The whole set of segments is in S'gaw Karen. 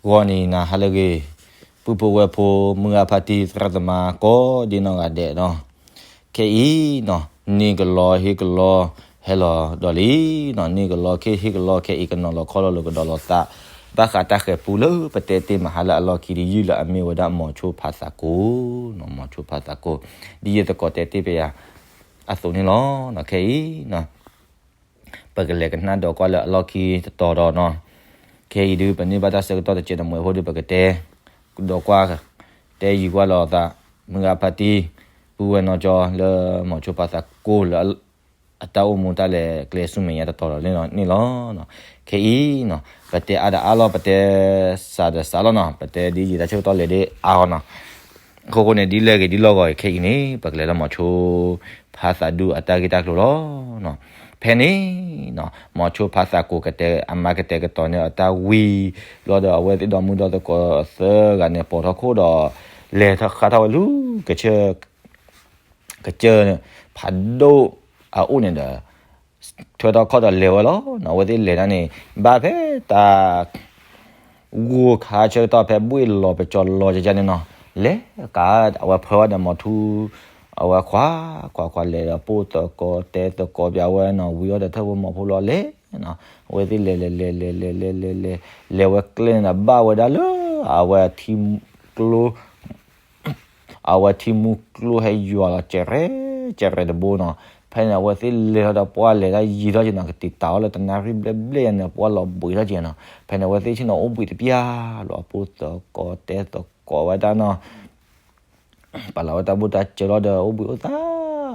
ဂီၤနံၤနၤဟါလၢအဂ့ၤ, ပုၢ်ဖိဝဲၢ်ဖိ မုၢ်ဂၤဖါတံၢ် သရၣ်သမါ ကိးဒ်နီၢ်ဂၤဒဲးနီၤ, ခဲအံၤနီၤ န့ၢ်ကလီဟ့ၣ်ကလီ ဟဲလီၤဒီးလံနီၤ, န့ၢ်ကလီဟ့ၣ်ကလီ ခဲအံၤကနီၤလီၤခီလီၤလၢကဒီးလီၤသး ဘၣ်ဃးတၢ်ဃဲၤပူလၢပတဲတ့ၢ်မဟါလၢအလီၢ်ခံဒ်ယုၢ်လၢအမ့ၢ်ဝဲဒၣ်မိၤဆိဖါသးကိနီၤ, မိၤဆိဖါသးကိ ဒ်ယသကိးတဲတ့ၢ်ပယၤအသိးန့ၣ်လီၤ. ခဲအံၤနီၤ ပကလဲၤကနၣ်ဒီးကွၢ်လၢအလီၢ်ခံတတီၤဒီးနီၤ, ခဲအံၤဒုး ပန့ၢ်ဘၣ်တၢ်ဆၢကတီၢ်တစဲးတမှဲးဖိဒုး ပကတဲဒီးကွၢ် တဲယံၤကွၢ်လီၤသး မုၢ်ဂၤဖါတံၢ် ပုၢ်ဝဲၢ်နီၢ်ကၠီလၢမိၤဆိဖါသးကိလၢ အတၢ်အိၣ်မူတၢ်လဲၤကျဲဆူမဲာ်ညါတတီၤဒီးန့ၣ်လီၤ. ခဲအံၤနီၤ ပတဲအါဒီးအါလီၤ ပတဲစှၤဒီးစှၤလီၤနီၤ, ပတဲဒ်ယံၤတၢ်ဆၢကတီၢ်လဲၤဒ်အါအီၤနီၤ, အဃိဃိန့ၣ် ဒ်လဲၣ်ဂ့ၤဒ်လီၢ်ဂီၤအံၤ ခဲအံၤန့ၣ် ပကလဲၤလၢမိၤဆိဖါသးဒူအတၢ်ဂ့ၢ်တၢ်ကျိၤလီၤ. ဖဲန့ၣ်နီၤ မိၤဆိဖါသးကိကတဲ အမါကတဲာ်ကတီၤန့ၢ်အတၢ်ဝံၤ ဘျီဒီးအဝဲသ့ၣ်ဒီမုၢ်ဒီသကိးသၢဂၤန့ၣ် ပိာ်ထီၣ်ခိၣ်ဒီး လဲၤဃါထီၣ်ဝဲလူၤ ကစၢၢ် ကစၢၢ်ဖးဒိၣ်အအိၣ်န့ၣ်ဒီး ထွဲထီၣ်ခီၣ်ဒီးလဲၤဝဲလီၤနီၤ, အဝဲသ့ၣ်လဲၤတၢ်န့ၣ် ဘၣ်ဖဲတၢ် ဂိၢ်ခါဆၢကတီၢ် ဖဲဘှ့ၣ်လီၤပစီၤလီၤကကန့ၣ်နီၤ, လဲၤကါ အဝဲဖၢဝဲဒီးမိၤထူ အဝဲခွါ ခွါခွါလဲၤဒီးပိၢ်သကိးတဲသကိးပျးဝဲနီၤ, ဝံၤအီၤဒီးထၢၣ်ဖိမီၤဖိလီၤလဲၤနီၤ, အဝဲသ့ၣ်လဲၤလဲၤလဲၤလဲၤလဲၤလဲၤလဲၤလဲၤ လဲၤဝဲကျဲန့ၣ်ဒီး ဘၣ်ဝဲဒၣ်လၢ အဝဲထံကျိ အဝဲထံမူကျိဟဲယွၤလီၤ ကရဲ ကရဲတဘိနီၤ, ဖဲန့ၣ် အဝဲသ့ၣ်လဲၤထီၣ်ဒီးပှၢ်လဲၤတၢ်ယံၤထီၣ်က့ၤနီၤ, ကတံာ်တာ်အီၤလၢတနၣ်ရံၣ်ဘျဲၣ်ဘျဲၣ်ယၤန့ၣ် ပှၢ်လီၤဘှံးထီၣ်က့ၤနီၤ, ဖဲန့ၣ် အဝဲသ့ၣ်ဆ့ၣ်နီၤအိၣ်ဘှံးတပျၢ်လီၤ အပိၢ်သကိးတဲသကိးဝဲဒၣ်နီၤ ပာ်လီၤဝဲတၢ်ဘူၣ်တၢ်စၢၤလီၤဒီး အိၣ်ဘှံးအိၣ်သါ,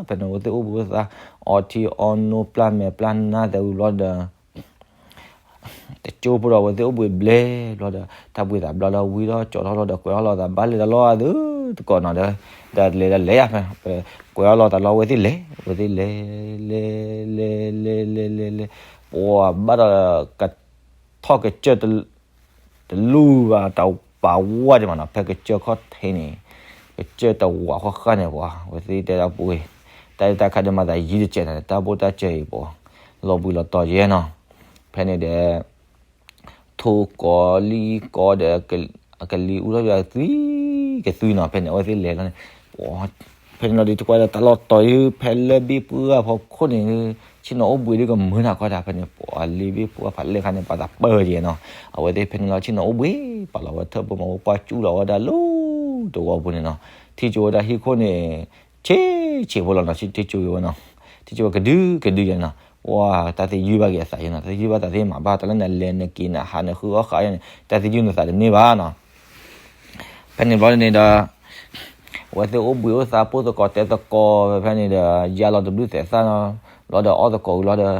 ဖဲန့ၣ် အဝဲသ့ၣ်အိၣ်ဘှံးအိၣ်သါ အီထံအီနိပျၢ်မဲာ်ပျၢ်နါသဲဝံၤဘျီဒီး တကၠိဖိဒီး အဝဲသ့ၣ်အိၣ်ဘှံးဘျဲၣ်ဘျီဒီး တၢ်ဘှံးသးဘျီလီၤ ဝံၤဒီးကၠီထီၣ်လီၤဒီး ကွဲးအီၣ်လီၤသး ဘၣ်လဲၤတၢ်လီၤအသုတကိးနီၤဒီး ဒီးလဲၤဒီးလဲၤယါဖဲ ကွဲးအီၣ်လီၤသးလီၤ အဝဲသ့ၣ်လဲၤ အဝဲသ့ၣ်လဲၤ လဲၤ လဲၤ လဲၤ လဲၤ လဲၤ လဲၤ လဲၤ လဲၤ ပှၤဘၣ်ဒီး ကထီၣ်ကစၢၢ် တလူၢ်ဘၣ်တပာ်ဝဲဒံးမးနီၤ, ဖဲကစၢၢ်ခီၣ်ထံးန့ၣ် ကစၢၢ်တဝးဃီဃာ်န့ၣ်ပှၤ အဝဲသ့ၣ်တဲဒၣ်ပှ့ၤ တၢ်တၢ်ခါဒ်မၤသးယံၤတစဲးန့ၣ် တၢ်ဘူၣ်တၢ်စၢၤအံၤပှၤ လီၤဘှံးလီၤတီၤယဲနီၤ, ဖဲန့ၣ်ဒီး ထိၣ်ကီလံၣ်ကီဒီး အကလံၤအူထီၣ်ယွၤသွံၣ်ကသွံၣ်နီၤ, ဖဲန့ၣ် အဝဲသ့ၣ်လဲၤလီၤန့ၣ် ဖဲန့ၣ်လီၤဒီး တကွၢ်ဒီးတၢ်လီၢ်တီၤယုၢ် ဖဲလၢဘ့ၣ်ပှၢ်ဖီခိၣ်န့ၣ် ဆ့ၣ်နီၤအိၣ်ဘှံးဒ်ကမုာ်နၤခီဒၣ် ဖဲန့ၣ် ပှၤလ့ဘ့ၣ်ပှၢ်ဖးလဲၢ်ခါန့ၣ် ပှၤသးပၢၢ်က့ၤနီၤ, အဝဲသ့ၣ်ဖဲန့ၣ်လီၤ ဆ့ၣ်နီၤအိၣ်ဘှံး ပာ်လီၤဝဲထၢၣ်ဖိမီၤဖိ ကွၢ်ကၠူၣ်လီၤဝဲဒၣ်လၢတဝီပူၤန့ၣ်နီၤ, ထံၣ်ကၠိဝဲဒၣ်ဟံၣ်ခိၣ်န့ၣ် ဆ့းဆ့းဖိလီၤနီၤ, ထံၣ်ကၠိဝဲနီၤ, ထံၣ်ကၠိဝဲကဒုကဒုယဲနီၤ, ပှၤတၢ်သယုၢ်ဘၣ်က့ၤအသးယဲနီၤ, တၢ်သယုၢ်ဘၣ်သးသ့ၣ်မၤဘၣ် တၢ်လၢနလဲၤနက့ၤနဟးနဃုအီၣ်ဃာ်ယဲန့ၣ် တၢ်သယုၢ်နသးတန့ၢ်ဘၣ်နီၤ ဖဲန့ၣ်ဘျီန့ၣ်ဒီး အဝဲသ့ၣ်အိၣ်ဘှံးအိၣ်သါ ပိၢ်သကိးတဲသကိး ဖဲန့ၣ်ဒီး ယါလီၤတဘျုးသဲးသၣ်နီၤ, ဘျီဒီးအီၣ်သကိးဝံၤလီၤဒီး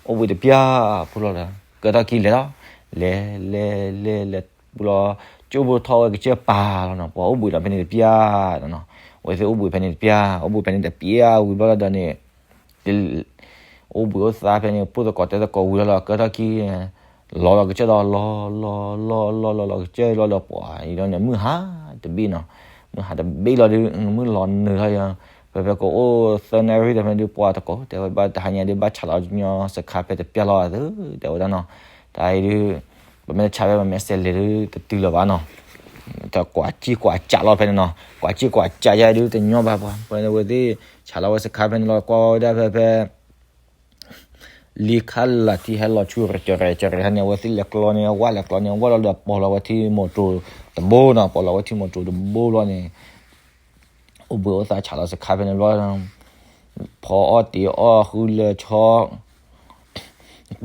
အိၣ်ဘှံးတပျၢ်ဖိလီၤဒီး ကၢထီၣ်ခံလဲၤလီၤ, လဲၤ လဲၤ လဲၤ လဲၤ ပူၤလီၤ, ကၠိဖိထီၣ်ဝဲကစၢၢ်ပာ်လီၤနီၤ, ပှၤအိၣ်ဘှံးဒီးဖဲန့ၣ်တပျၢ်နီၤ, အဝဲသ့ၣ်အိၣ်ဘှံးဖဲန့ၣ်တပျၢ် အိၣ်ဘှံးဖဲန့ၣ်တပျၢ်ဝံၤဘျီလီၤဒီးန့ၣ် အိၣ်ဘှံးအိၣ်သါဖဲန့ၣ် ပိၢ်သကိးတဲသကိးဝံၤလီၤလီၤ ကၢထီၣ်ခံ လီၤလီၤကစၢၢ်ဒီး လီၤ လီၤ လီၤ လီၤ လီၤ လီၤကစၢၢ်လီၤဒီး ပှၤအံၤဒီးန့ၣ် မုၢ်ဟါတဘ့ၣ်နီၤ, မုၢ်ဟါတဘ့ၣ်လီၤဒုး မုၢ်လီၤနုာ်ထီၣ်ယီၤ, ဖဲဖဲကအိၣ်သၢနၣ်ရံၣ်ဒီးဖဲဒုး ပှၤတကိးတဲဝဲဘၣ် တဟါညါဒုး ဘၣ်ဆးလီၤညီစခါဖဲတပျၢ်လီၤသု တဲဝဲဒၣ်နီၤ, တၢ်အံၤဒုး ပမ့ၢ်တဆါဖဲပမ့ၢ်စဲးလဲၤဒုး တတုၤလၢၤဘၣ်နီၤ တကွၢ်ကံၢ်ကွၢ်ကးလီၤဖဲန့ၣ်နီၤ, ကွၢ်ကံၢ်ကွၢ်ကးယါဒုး တညီဘၣ်ပှၤ ဖဲန့ၣ် အဝဲသ့ၣ် ဆးလီၤဝဲစခါဖဲန့ၣ်လီၤ ကွၢ်ဝဲဒၣ်ဖဲဖဲ လံခါလးထံဟဲလီၤဆူ ရဲၣ်ရဲၣ်ရဲၣ်န့ၣ် အဝဲသ့ၣ်လဲၤကျီန့ၣ် အဝဲလဲၤကျီန့ၣ် အဝဲလီၤဒီး ပိာ်လီၤဝဲထံမိၣ်တြူၢ်တဘိနီၤ, ပိာ်လီၤဝဲထံမိၣ်တြူၢ်တဘိဘျီန့ၣ် အိၣ်ဘှံးအိၣ်သါဆးလီၤစခါဖဲန့ၣ်ဘျီ ဖီအီၣ်တ့ၤအီၣ်ဃုလၢာ်ဆီ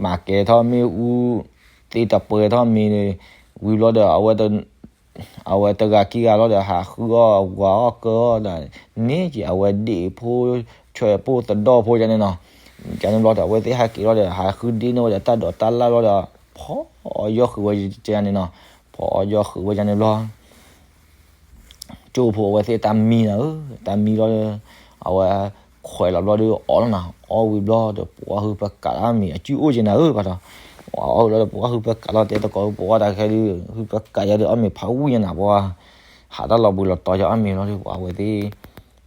မၤကဲၤထီၣ်မ့ၣ်အူ သ့ၣ်တပှဲၤထီၣ်မ့ၤ ဝံၤဘျီဒီး အဝဲတဂၤခံဂၤလီၤဒီး ဟးဃုအီၣ်ဝၤအီၣ်ကၢအီၣ်ဒီး န့ၢ်က့ၤအဝဲဒ့ၣ်ဖိ ဆွဲၣ်ဖိသဒီၣ်ဖိယါန့ၣ်နီၤ, ယါန့ၣ်ဘျီဒီး အဝဲသ့ၣ်ဟးက့ၤလီၤဒီး ဟးဃုဒ့ၣ်န့ၢ်ဝဲဒီးတၢ်ဒိးတၢ်လၣ်ဘျီဒီး ဖီအီၣ်ယီၢ်ဃုာ်ဝဲယါန့ၣ်နီၤ, ဖီအီၣ်ယီၢ်ဃုာ်ဝဲယါန့ၣ်ဘျီ ကၠိဖိအဝဲသ့ၣ်တၢ်မံနီၤဧၢ, တၢ်မံဘျီဒီး အဝဲခွဲးလီၤဘျီဒီးအီၣ်လီၤနီၤ, အီၣ်ဝံၤဘျီဒီး ပှၤဟုၣ်ပကးလၢအမံၤအစုအိၣ်က့ၤနၤဧၢဘၣ်ဒီး, အီၣ်ဝံၤဘျီဒီး ပှၤဟုၣ်ပကးလီၤတဲသကိး ပှၤတၢ်ခဲဒုး ဟုၣ်ပကးယါဒီးအီၣ်မ့ၤဖးဝံၣ်ညါနၤ ပှၤ ဟးတၢ်လီၤဘှံးလီၤတီၤယါအီၣ်မ့ၤလီၤဒီး ပှၤအဝဲသ့ၣ်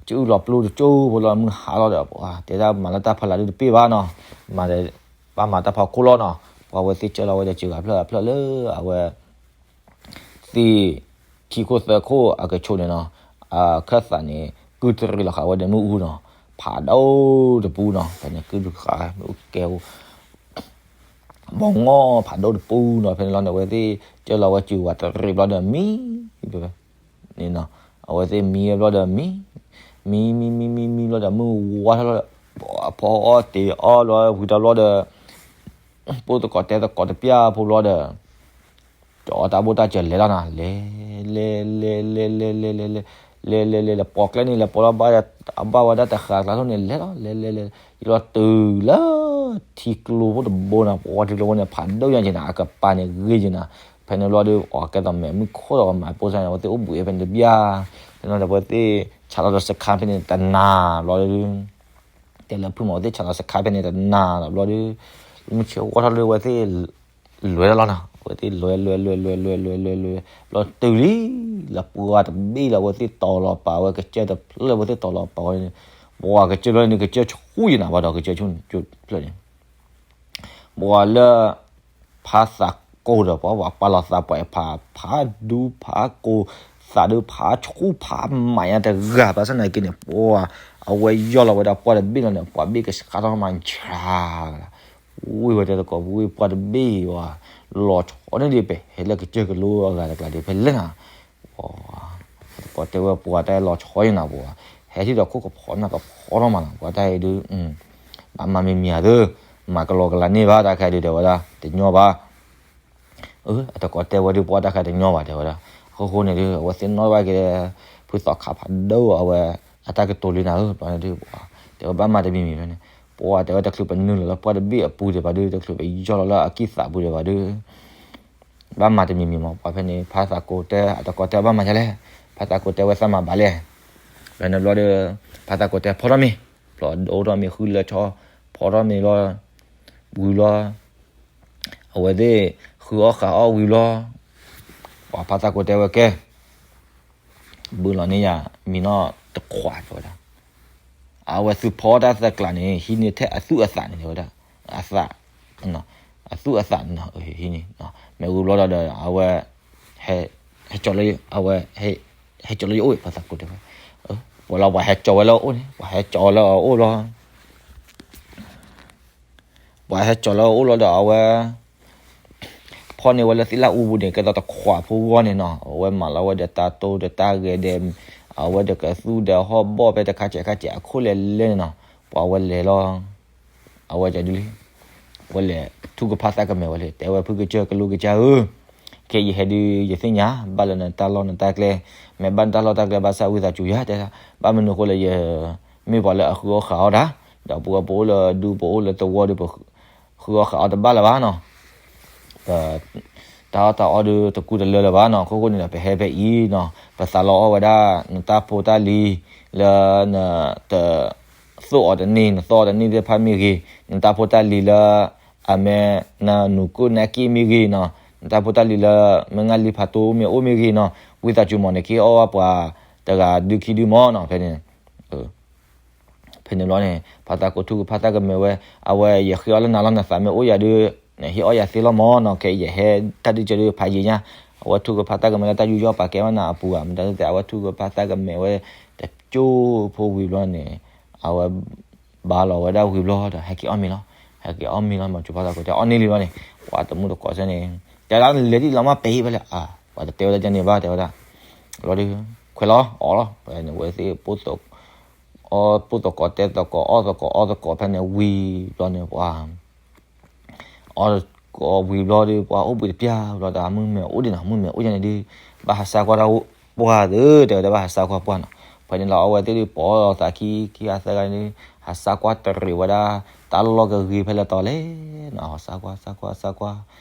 ကၠိလီၤပျိတကၠိဖိလီၤ မုၢ်ဟါလီၤဒီး ပှၤတဲဒၣ်မၤလၢတၢ်ဖီလာ်ဒုးတပ့ၢ်ဘၣ်နီၤ, မၤဒီး ဘၣ်မၤတၢ်ဖီခိၣ်လီၤနီၤ, ပှၤအဝဲသ့ၣ်ကၢလီၤဝဲဒီးစှၤဂၤဖျၢၣ်အဖျၢၣ်လၢအဝဲ အဝဲသ့ၣ် ထံခိၣ်သၢခိၣ်အကဆိးန့ၣ်နီၤ, အခၢၣ်သးန့ၣ် ကုၢ်တရံးလီၤဃာ်ဝဲဒီးမ့ၣ်အူနီၤ, ဖးဒိၣ်တပူနီၤ, ဖဲန့ၣ်ကုၢ်တခါ မ့ၣ်အူကဲ ဘီငီၢ်ဖးဒိၣ်တပူနီၤ, ဖဲန့ၣ်လီၤန့ၣ် အဝဲသ့ၣ်ကၢၢ်လီၤဝဲစုၤဝဲတရံးဘျီဒီးမံ, န့ၣ်နီၤ, အဝဲသ့ၣ်မံဝဲဘျီဒီးမံ, မံမံမံမံမံဘျီဒီးမုၢ်ဝါထီၣ်လီၤဒီး ဖီအီၣ်တ့ၤအီၣ်လီၤဝံၤတဘျီဒီး ပိၢ်သကိးတဲသကိးတပျၢ်ဖိဘျီဒီး ကၠီတၢ်ဘိၣ်တၢ်စၢၤလဲၤလီၤနီၤ, လဲၤလဲၤလဲၤလဲၤလဲၤလဲၤလဲၤလဲၤလဲၤလဲၤလဲၤလဲၤလဲၤလဲၤလဲၤ လဲၤလဲၤလဲၤလဲၤ ပိာ်ကျဲန့ၣ်လဲၤပိာ်လီၤဘၣ်အဘၣ်ဝဲဒၣ်တဃာ်ကျါထီၣ်န့ၣ်လဲၤလီၤ လဲၤလဲၤလဲၤ ယလီၤတုၤလၢထံကျိဖိတဘိနီၤ, ပှၤထံကျိဖိန့ၣ် ဖးဒိၣ်ညါက့ၤနီၤ, အကပၤန့ၣ်ဂ့ၤက့ၤနီၤ, ဖဲန့ၣ်ဘျီဒီး အကဲသိးမဲာ်မုၢ်ခိၣ်ဒီးကမၤပိၢ်စၢ်န့ၣ် အဝဲသ့ၣ်အိၣ်ဘှံးဖဲန့ၣ်တဘျီ, ဖဲန့ၣ်ဒီးအဝဲသ့ၣ် ဆးလီၤဒီးစခါဖဲန့ၣ်တနၤဘျီဒီး တဲလၢဖုမး အဝဲသ့ၣ်ဆးလီၤစခါဖဲန့ၣ်တနၤလီၤဘျီဒီး မုၢ်ဆ့ၣ်ဝါထီၣ်လၢအဝဲသ့ၣ် လဲၤလီၤနီၤ, အဝဲသ့ၣ်လဲၤလဲၤလဲၤလဲၤလဲၤလဲၤလဲၤလဲၤလဲၤ ဘျီတုၤလံ လၢပှၤတဘ့ၣ်လီၤ အဝဲသ့ၣ်တီၤလီၤပာ်ဝဲကစၢၢ်တဖျၢၣ်လၢအဝဲသ့ၣ်တီၤလီၤပာ်ဝဲန့ၣ်, ပှၤကစၢၢ်ဘျီန့ၣ် ကစၢၢ်ဆူၣ်ယံၤနၤဘၣ်ဒီး ကစၢၢ်ဆူၣ်ဖျၢၣ်န့ၣ် ပှၤလၢ ဖါသးကိၢ်ဒီး ပှၤပှၤပာ်လီၤသးပှၤဖး ဖးဒူဖးကိၢ် သးဒုးဖးဆူၣ်ဖးမးညါတဂၤ ဘၣ်ဆၣ်သနာ်က့န့ၣ် ပှၤ အဝဲယီၢ်လီၤဝဲဒၣ်ပှၢ်တဘ့ၣ်လီၤန့ၣ် ပှၤဘ့ၣ်ကဆှါထီၣ်မးဆှါ ဝံၤဝဲတဲသကိး ဝံၤပှၢ်တဘ့ၣ်ဝဲ လီၤဆီန့ၣ်ဒံး ပဟဲလၢကစၢၢ်ကလိအဂၤတကျါဒံး ဖဲလဲၣ်နၤ ပှၤ သကိးတဲဝဲပှၤတၢ်လီၤဆီယံၤနၤပှၤ ဟဲထံၣ်ဒီးခိၣ်ကဖီနၢ်ကဖီထီၣ်မးနီၤ ပှၤတၢ်အံၤဒုး ဘၣ်မၤမံၤမံၤဧါသၢ မၤကလီကလီန့ၢ်ဘၣ် တၢ်ခဲဒုးတဲဝဲဒၣ် တညီဘၣ် အသကိးတဲဝဲဒုး ပှၤတၢ်ခဲတညီဘၣ်တဲဝဲဒၣ် အဃိဃိန့ၣ်ဒုး အဝဲသ့ၣ်နီၣ်ဘၣ်က့ၤ ဖုသီခါဖးဒိၣ်အဝဲ အတၢ်ကတိၤလံနၤဧၢ ဘျီန့ၣ်ဒုး ပှၤ တဲဝဲဘၣ်မၤတမံၤမံၤဖဲန့ၣ် ပှၤတဲဝဲတချုးပနုာ်လီၤလၢပှၢ်တဘ့ၣ်အပူၤဒံးဘၣ်ဒုး တချုးပယီၢ်လီၤလၢအကံၢ်သးပူၤဒံးဘၣ်ဒုး ဘၣ်မၤတမံၤမံၤမး ပှၤဖဲန့ၣ် ဖါသးကိးတဲ အသကိးတဲဘၣ်မၤဒ်လဲၣ် ဖါသးကိးတဲဝဲသးမၤဘၣ်လဲၣ် ဖဲန့ၣ်ဘျီဒီး ဖါသးကိးတဲဖီထီၣ်မ့ၤ ဖျိးဒိၣ်ထီၣ်မ့ၤဃုလၢဆီ ဖီထီၣ်မ့ၤလီၤ ဝံၤလီၤ အဝဲသ့ၣ် ဃုအီၣ်ဃုအီၣ်ဝံၤလီၤ ပှၤဖါသးကိးတဲဝဲကဲ ဘုလီၤန့ၢ်ယၤ မံၤနီၢ်တခွးတဲဝဲဒၣ် အဝဲသုးဖီတၢ်သၢကျးန့ၣ် ဟံးန့ၢ်ထဲအသူၣ်အသးန့ၣ်တဲဝဲဒၣ် အသး အသူၣ်အသးန့ၣ် ဟံးန့ၢ် မ့ၢ်ဝံၤဘျီဒီး အဝဲ ဟဲ ဟဲကၠီလၢ အဝဲ ဟဲကၠီလၢယအိၣ် ဖါသးကိးတဲဝဲ ပှၤလီၤပှၤဟဲကၠီဝဲလၢအအိၣ်န့ၣ် ပှၤဟဲကၠီလၢအအိၣ်လီၤ ပှၤဟဲကၠီလၢအအိၣ်လီၤဒီးအဝဲ ဖီၣ်န့ၢ်ဝဲလၢသ့ၣ်လၣ်အူပူၤန့ၣ် ကဲသိးတခွးဖိဂီၢ်န့ၣ်နီၤ အဝဲမၤလီၤဝဲဒီးတၢ်တိၢ်ဒီးတၢ်ဂဲၤဒီး အဝဲဒီးကသူၣ်ဒီးဟီၣ်ဘီၣ်ဖဲတခါစဲးခါစဲးအခိၣ်လဲၤလဲၣ်န့ၣ်နီၤ ပှၤဝဲလဲၤလီၤ အဝဲကဒုလံ ဝဲလဲၤထူၣ်ကဖၣ်သၣ်ကမဲာ်ဝဲလံ တဲဝဲဖုကစၢၢ်ကလိကစၢၢ်ဧၢ ခဲအံၤယဟဲဒုး ယသ့ၣ်ညါ ဘၣ်လၢနတၢ်လီၢ်နတၢ်ကျဲ မ့ၢ်ဘၣ်နတၢ်လီၢ်တၢ်ကျဲဘၣ်ဆၣ်ဝံသးစူၤယၤ တဲ ဘၣ်မနုၤအဃိလဲၣ် ယမ့ၢ်ပှၤလၢအဃုအီၣ်ဃုအီတၢ် ဒီးပဝဲပအိၣ်လၢဒူပအိၣ်လၢသဝီဒီးပ ဃုအီၣ်ဃုအီတဘၣ်လၢၤဘၣ်နီၤ ပ တၢ်အီၣ်တၢ်အီဒီးတကူတလၢလၢၤဘၣ်နီၤ အခိၣ်ဃိန့ၣ်ဒီး ပဟဲဖဲအံၤနီၤ ပသးလီအီၣ်ဝဲဒၣ် နတၢ်ဖိတၢ်လံၤ လၢနတ သိၣ်အီၤတန့ၢ် နသိၣ်အီၤတန့ၢ်သ့ၣ်တဖၣ်မ့ၢ်ဂ့ၤ နတၢ်ဖိတၢ်လံၤလၢ အမ့ၢ်နနူၤကိၣ်နၢ်က့ၣ်မ့ၢ်ဂ့ၤနီၤ နတၢ်ဖိတၢ်လံၤလၢ မ့ၢ်ငါလံဖးတိမ့ၢ်အိၣ်မ့ၢ်ဂ့ၤနီၤ ဝံသးစူၤမး နကဟ့ၣ်အီၣ်ဘၣ်ပှၤတဂၤဒုခံဒုမးနီၤ ဖဲန့ၣ် ဖဲန့ၣ်ဘျီန့ၣ် ဖါသးကိးထူၣ်ကဖၣ်သၣ်ကမဲာ်ဝဲ အဝဲ ယဃ့အီၣ်လၢနၤလီၤနသးမ့ၢ်အိၣ်ယၤဒီး နဟ့ၣ်အီၣ်ယၤသ့လီၤမးနီၤ ခဲအံၤယဟဲတၢ်ဒုးကၢဒုးဖးယံာ်ညါ အဝဲထူၣ်ကဖၣ်သၣ်ကမဲာ်လၢတၢ်ယူးယီၣ်ပာ်ကဲဝဲနၤအပူၤဧါ မတၤသ့ၣ် အဝဲထူၣ်ကဖၣ်သၣ်ကမဲာ်ဝဲတကၠိဖိဝံၤဘျီန့ၣ် အဝဲ ဘါလီၤဝဲဒၣ်ဝံၤဘျီဒီး ဟဲက့ၤအီၣ်မ့ၤလီၤ ဟဲက့ၤအီၣ်မ့ၤလီၤ မၤကၠူဖါသးကိးတဲအီၣ်န့ၢ်လံဘျီန့ၣ် ပှၤတမူတကိးစဲန့ၣ် တဲဒၣ်နလဲၤဒ်လီၤမးပဲာ်ဟံၣ်ဖဲလဲၣ် ပှၤတတဲဝဲဒၣ်ကန့ၣ်ဘၣ်တဲဝဲဒၣ် ဘျီဒီး ခွဲးလီၤ အီၣ်လီၤ ဖဲန့ၣ် ဝဲသ့ၣ် အီၣ်ပိၢ်သကိးတဲသကိးအီၣ်သကိးအီသကိးဖဲန့ၣ်ဝံၤဘျီန့ၣ် ပှၤ အီၣ်သကိးဝံၤဘျီဒီး ပှၤအိၣ်ဘှံးတပျၢ်ဘျီဒီး မုၢ်မဲာ်အိၣ်ဒံးနီၤ မုၢ်မဲာ်အိၣ်ယၤန့ၣ်ဒီး ဘၣ်ဟးဆါကွၢ်တၢ်ပှၢ်သ့ တဲဝဲဒၣ်ဘၣ်ဟးဆါကွၢ်ပှၢ်နီၤ ဖဲန့ၣ်လီၤ အဝဲသ့ၣ်ဒုး ပိာ်သးခံ ခံဂၤသၢဂၤန့ၣ် ဟးဆါကွၢ်တရံးဝဲဒၣ် တၢ်လီၢ်ကဂ့ၤဖဲလဲၣ်တီၤလဲၣ်နီၤ ဟးဆါကွၢ် ဆါကွၢ် ဆါကွၢ်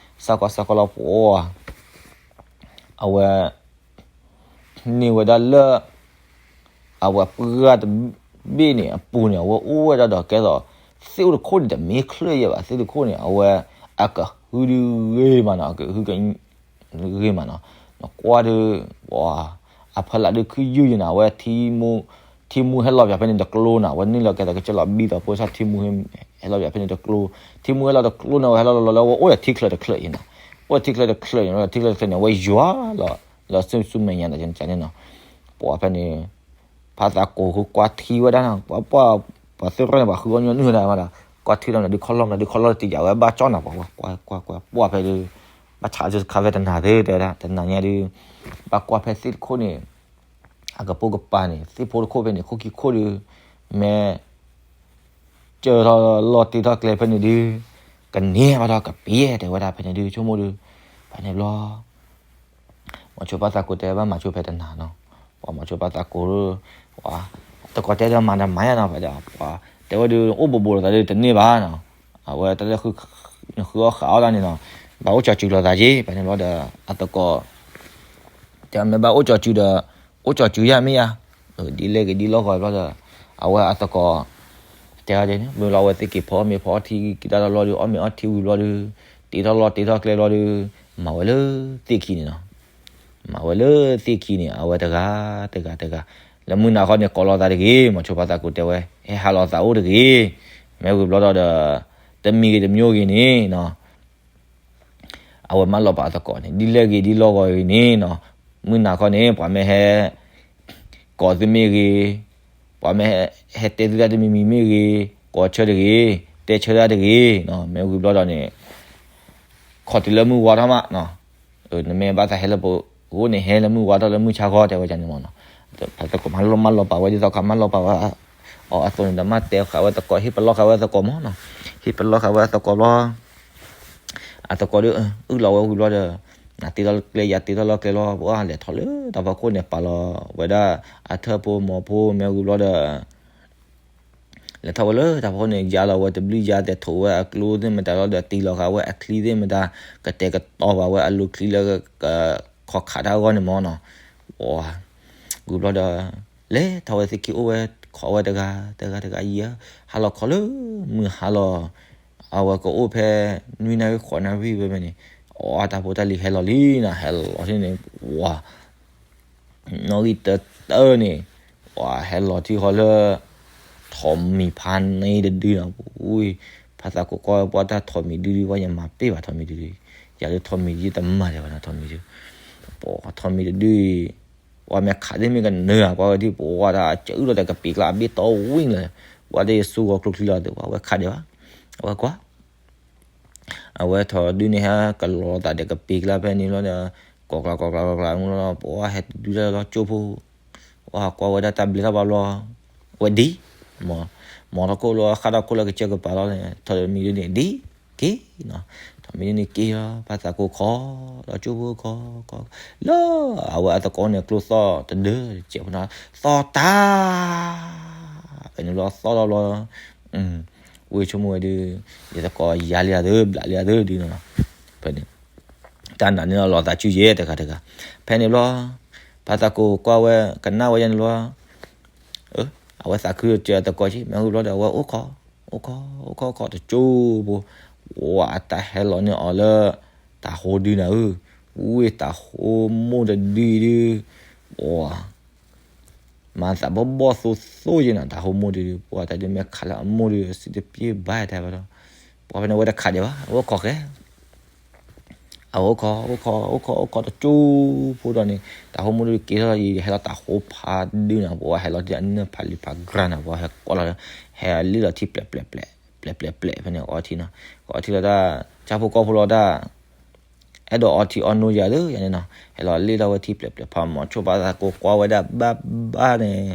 ဆါကွၢ် ဆါကွၢ်လီၤပှၤ အဝဲ န့ၢ်ဝဲဒၣ်လၢ အဝဲပှၢ်တဘ့ၣ်န့ၣ် အပူၤန့ၣ် အဝဲအိၣ်ဝဲဒၣ်ဒီးကဲသိး သ့ၣ်အိၣ်တခိၣ်န့ၣ် တမ့ၢ်ချၢၣ်ယဲဘၣ် သ့ၣ်တခိၣ်န့ၣ် အဝဲ အကဟုဒုးဂ့ၤမးနီၤ အကဟုက ဂ့ၤမးနီၤ နကွၢ်ဒုး ပှၤ အဖီလာ်ဒုးခုယုၢ်ယံၤနီၤ အဝဲ ထံမူဟဲလီၤပၠးဖဲန့ၣ်တကျိနီၤ အဝဲန့ၢ်လီၤကဲသိးကစၢၢ်လီၤဘံၣ်သိးဖိစၢ်ထံမူဟဲလီၤပၠးဖဲန့ၣ်တကျိ ထံမူဟဲလီၤတကျိန့ၣ် အဝဲဟဲလီၤလီၤလီၤလၢအဝဲအိၣ်ဒီးထံချၢးတချၢးအံၤနီၤ အိၣ်ဒီးထံချၢးတချၢးအံၤနီၤ ထံချၢးတချၢးန့ၣ် အဝဲယွၤလီၤ လၢဆူၣ်ဆူၣ်မဲာ်ညါတၢ်န့ၣ်နီၤ, ပှၤဖဲန့ၣ် ဖါသးကိးဃုကွၢ်ထံဝဲဒၣ်နီၤ, ပှၤ ပှၤ ပှၤသ့ၣ်ရဲၣ်န့ၣ် ပှၤဃုအီၣ်ညီနုၢ်ဒၣ်မးဒီး ကွၢ်ထံလီၤမနုၤဒုးခီၣ်လီၢ်မနုၤဒုးခီၣ်လီၢ် တယာ်ဝဲဘၣ်ကၠီၣ်နီၤ, ပှၤ ပှၤ ကွၢ် ကွၢ် ကွၢ် ပှၤဖဲဒုး ဘၣ်ဆးစခါဖဲတနၤသ့တဲဝဲဒၣ် တနၤညါဒုး ဘၣ်ကွၢ်ဖဲသ့ၣ်တခိၣ်န့ၣ် အကပိာ်ကပၤန့ၣ် သ့ၣ်ဖိတခိၣ်ဖဲန့ၣ် ခိၣ်ခံခိၣ်ဒုး မ့ၢ် ကၢထီၣ်လီၢ်တ့ထီၣ်ကျဲဖဲန့ၣ်ဒုး ကန့ၢ်ဘၣ်ဒီးကပ့ၤတဲဝဲဒၣ်ဖဲန့ၣ်ဒုး ဆိကမိၣ်ဒုး ဖဲန့ၣ်ဘျီ မၤဆိဖါသးကိးတဲဘၣ်မၤဆိဖဲတနၤနီၤ, ပှၤမၤဆိဖါသးကိး ပှၤ တကိးတဲဒီးမၤဒီးမၤယါနီၤ ဖဲဒီး ပှၤတဲဝဲဒုး အိၣ်ဘူးဘူးလိာ်သးဒုးတန့ၢ်ဘၣ်နီၤ, အဝဲတၢ်လၢ နဃုအီၣ်ဃးအီၣ်တၢ်န့ၣ်နီၤ, ဘၣ်အိၣ်ကၠီၤစုလိာ်သးက့ ဖဲန့ၣ်ဘျီဒီး အသကိး တဲမ့ၢ်ဘၣ်အိၣ်ကၠီၤစုဒီး အိၣ်ကၠီၤစုယါမ့ၢ်ဧါ, ဒ်လဲၣ်ဂ့ၤဒ်လဲၣ်ဂ့ၤဘျီဒီး အဝဲအသကိး တဲဒ်န့ၣ် မ့ၢ်လီၤအဝဲသ့ၣ်က့ၤဖီအီၣ်မ့ၤဖီအီၣ်ထံက့ၤတၢ်လီၤဘျီဒီး အီၣ်မ့ၤအီထံဝံၤဘျီဒီး တ့ထီၣ်လီၢ်တ့ထီၣ်ကျဲဘျီဒီး မၤဝဲလၢသ့ၣ်ခံန့ၣ်နီၤ, မၤဝဲလၢသ့ၣ်ခံန့ၣ် အဝဲတဂၤတဂၤတဂၤ လၢမုၢ်နၤခီန့ၣ် ကိးလီၤသးတဂ့ၤ, မၤဆိဖါသးကိးတဲဝဲ ဟဲဟးလီၤသးအိၣ်တဂ့ၤ, မ့ၢ်ဝံၤဘျီဒီး တမံၤဂ့ၤတမံၤဂ့ၤန့ၣ်နီၤ အဝဲမၢလီၤပာ်အသကိးန့ၣ် ဒ်လဲၣ်ဂ့ၤဒ်လဲၣ်ဂ့ၤန့ၣ်နီၤ, မုၢ်နၤခီန့ၣ် ပှၤမ့ၢ်ဟဲ ကိးသုမ့ၢ်ဂ့ၤ, ပှၤမ့ၢ်ဟဲတဲသုတၢ်တမံၤမံၤမ့ၢ်ဂ့ၤ, ကိးဆၢတဂ့ၤ, တဲဆၢတၢ်တဂ့ၤ, မ့ၢ်ဝံၤဘျီဒီးန့ၣ် ခီတုၤလၢမုၢ်ဝါထီၣ်မး, နမ့ၢ်ဘၣ်သးဟဲလၢပဂိၢ်န့ၣ် ဟဲလၢမုၢ်ဝါထီၣ်လၢမုၢ်ဆါခီတဲဝဲန့ၣ်မးနီၤ, သကိးမၤလီၤမၢလီၤပာ်ဝဲဒ်သိးခါမၢလီၤပာ်ဝဲ အီၤအသိးန့ၣ်ဒီး မ့ၢ်တဲဃာ်ဝဲသကိး ဟ့ၣ်ပလီၢ်ဃာ်ဝဲသကိးမးနီၤ, ဟ့ၣ်ပလီၢ်ဃာ်ဝဲသကိးဘျီ အသကိးဒီး အုၣ်လီၤဝဲဝံၤဘျီဒီး နတ့ထီၣ်ကျဲယၤတ့ထီၣ်လီၢ်ကျဲလီၤ ပှၤလဲၤထီၣ်လၢတၢ်ဖီခိၣ်န့ၣ် ပာ်လီၤဝဲဒၣ်အထၢၣ်ဖိမီၤဖိ မ့ၢ်ဝံၤဘျီဒီး လဲၤထီၣ်ဝဲလၢတၢ်ဖီခိၣ်န့ၣ် ယါလီၤဝဲတဘျုးယါ တဲထိးဝဲအကျိသ့ၣ်မတၤလီၤဒီး တ့လီၤဃာ်ဝဲအချံသ့ၣ်မတၤ ကတဲာ်ကတီၤဘၣ်ဝဲအလိၤချံလၢ ကခီခးတၢ်အဂီၢ်န့ၣ်မးနီၤ, ဝံၤဘျီဒီး လဲၤထီၣ်ဝဲသ့ၣ်ခံအိၣ်ဝဲ ခိးဝဲတဂၤ တဂၤတဂၤယံၤဧၢ, ဟါလီၤခီလၢ မုၢ်ဟါလီၤ အဝဲကအိၣ်ဖဲ နွံနၣ်ရံၣ်ဃိးနၣ်ရံၣ်ဝဲဖဲန့ၣ်, အတၢ်ဖိတၢ်လံၤဟဲလီၤလံနီၤ, ဟဲလီၤထံၣ်န့ၣ် ဝါ နီၣ်ဂံၢ်တၢတၢန့ၣ် ပှၤဟဲလီၤထံၣ်ဃီလၢ ထိးမံၤဖးန့ၣ်တဒုနီၤ, ဝံၤ ဖါသးကိးကွၢ်ဝဲပှၤတၢ်ထိးမံၤဒုဒု ပှၤယမၤပ့ၢ်ဘၣ်ထိးမံၤဒုဒု, ယၤလၢထိးမံၤယတမၤဒံးဘၣ်နီၤ ထိးမံၤဒု, ပှၤထိးမံၤတဒုအံၤ ပှၤမ့ၢ်ခးသ့ၣ်မ့ၢ်ကနၢၤ ကွၢ်ဝဲဒ်ပှၤတၢ်အကၢအုၣ်လီၤတၢ်ကပ့ၤကျါအဘ့ၣ်တီဝံၤလၢ ပှၤတယဆူဂီၤကျိချံလီၤ အဝဲခးဒံးဘၣ်, အဝဲကွၢ် အဝဲထိးဒုန့ၣ်ဟဲကလီၤသးဒီးကပ့ၤကျါဖဲန့ၣ်လီၤဒီး ကိးကျါကိးကျါကိးကျါမ့ၢ်လီၤ ပှၤဟဲတဒုလၢလီၤကၠိဖိ, ပှၤကွၢ်ဝဲဒၣ်တၢ်ဘျဲထီၣ်ဘၣ်ဘျီ, ဝဲဒ်, မ်ထီၣ်ခိၣ်လီၤ ဃၣ်ထီၣ်ခိၣ်လၢကစၢၢ်ကပၤလီၤန့ၣ် ထိးမံၤဒုန့ၣ်ဒ်, က့ၤနီၤ, ထိးမံၤဒုန့ၣ်က့ၤလီၤ ဖါသးကိးခီ, လီၤကၠိဖိခီ, ခီ, လၢအဝဲအသကိးန့ၣ်ကျိသီၣ်တဒၢ စဲးဖိနီၤ သီၣ်တၢ် ဖဲန့ၣ်ဘျီသီၣ်လီၤဘျီ ဝ့ၢ်ဆိကမိၣ်ဝဲဒုး ယသကိးယၤလံဧါသၢ ဘျးလံဧါသၢဒုးနီၤ, ဖဲန့ၣ် တၢ်နာ်န့ၢ်လီၤသးဆူၣ်ယဲတဂၤတဂၤ, ဖဲန့ၣ်ဘျီ ဖါသးကိးကွၢ်ဝဲ ကနၣ်ဝဲယဲန့ၣ်ဘျီ, အဝဲသးခုစၢၤအသကိးက့ မ့ၢ်ဝံၤဘျီဒီး အဝဲအိၣ်ခိး, အိၣ်ခိး အိၣ်ခိး အိၣ်ခိးတကၠိဖိ, ဝဲအတၢ်ဟဲလီၤန့ၢ်အီၤလၢ တၤဟိဒုနၤဧၢ, ဝ့ၢ်တၤဟိမိၢ်တဒုအံၤဒုး, ဝဲ မၤသးဘီၣ်ဘီၣ်သိသိယဲနီၤ တၤဟိမိၢ်ဒုး, ပှၤတၢ်ဒုးမ့ၢ်ခးလၢအမိၢ်ဒုး စံးတပျ့ၢ်ဘၣ်တၢ်ဘၣ်ဒီး, ပှၤဖဲန့ၣ်ဝဲတခးဒံးဘၣ် အဝဲအိၣ်ခိးဃဲ, အဝဲအိၣ်ခိး အိၣ်ခိး အိၣ်ခိး အိၣ်ခိးတကၠိဖိဒီးန့ၣ် တၤဟိမိၢ်ဒုးက့ၤထီၣ်အံၤ ဟဲလီၤတၤဟိဖးဒုနၤ ပှၤဟဲလီၤတၢ်အနၢၣ်ဖးလံၤဖးကြၢ်နၤ ပှၤဟဲကိးလီၤဒီး ဟဲလ့ၣ်လီၤထံပျဲးပျဲးပျဲး ပျဲးပျဲးပျဲး ဖဲန့ၣ် အီထံနီၤ, ကအီထံလီၤတၢ် ဆၣ်ဖိကီၢ်ဖိလီၤတၢ် အဲၣ်ဒိးအီထံအီနိယၤသၢယၤန့ၣ်နီၤ, ဟဲလီၤလ့ၣ်ထီၣ်ဝဲထံပျဲးပျဲးဖး မီၤဆိပာ်သးကိးကွၢ်ဝဲဒၣ်ဘၣ်ဘၣ်န့ၣ်,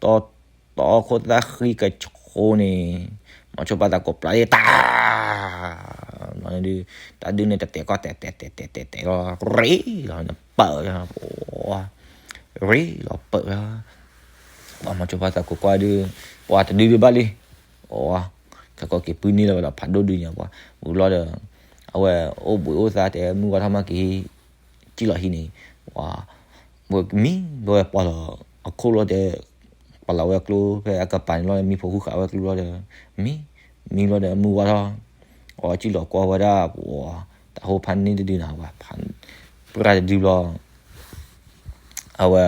တီတီခိၣ်သၣ်ဃံကဆိန့ၣ်, မီၤဆိပာ်သးကိးပျၢ်လံတၢ် လီၤန့ၣ်ဒုး, တၢ်ဒုးန့ၣ်တတဲာ်ကီၢ်တဲာ်တဲာ်တဲာ်တဲာ်တဲာ်တဲာ်လီၤ ရ့လီၤန့ၣ်ပၢၢ်လီၤ, ရ့လီၤပၢၢ်လီၤ, ပှၤမီၤဆိပာ်သးကိးကွၢ်ဒုး, ပှၤတဒုဒုးဘၣ်လံ, အဝဲ ခဲကိးက့ၤပုၢ်န့ၢ်လီၤဝဲဒီးဖးဒိၣ်ဒုးညါပှၤ, ဝံၤဘျီဒီး အဝဲအိၣ်ဘှံးအိၣ်သါတဲမုၢ်ဝါထီၣ်မးက့ၤ စံၣ်လီၤဟံးန့ၣ်, ဝဲ မံဘျီဝဲပှၤလီၤအခိၣ်လီၤတဲ, ပှၤလီၤဝဲကျိဖဲအကပၤန့ၣ်လီၤ မံဖိဃုဃာ်ဝဲကျိလီၤဒီး, မံ, မံလီၤဒီးမုၢ်ဝါထီၣ်, အီစံၣ်လီၤကွၢ်ဝဲဒၣ်, တၤဟိဖးန့ၢ်တဒုနၤဝဲ, ပြၢ်တဒုဘျီ အဝဲ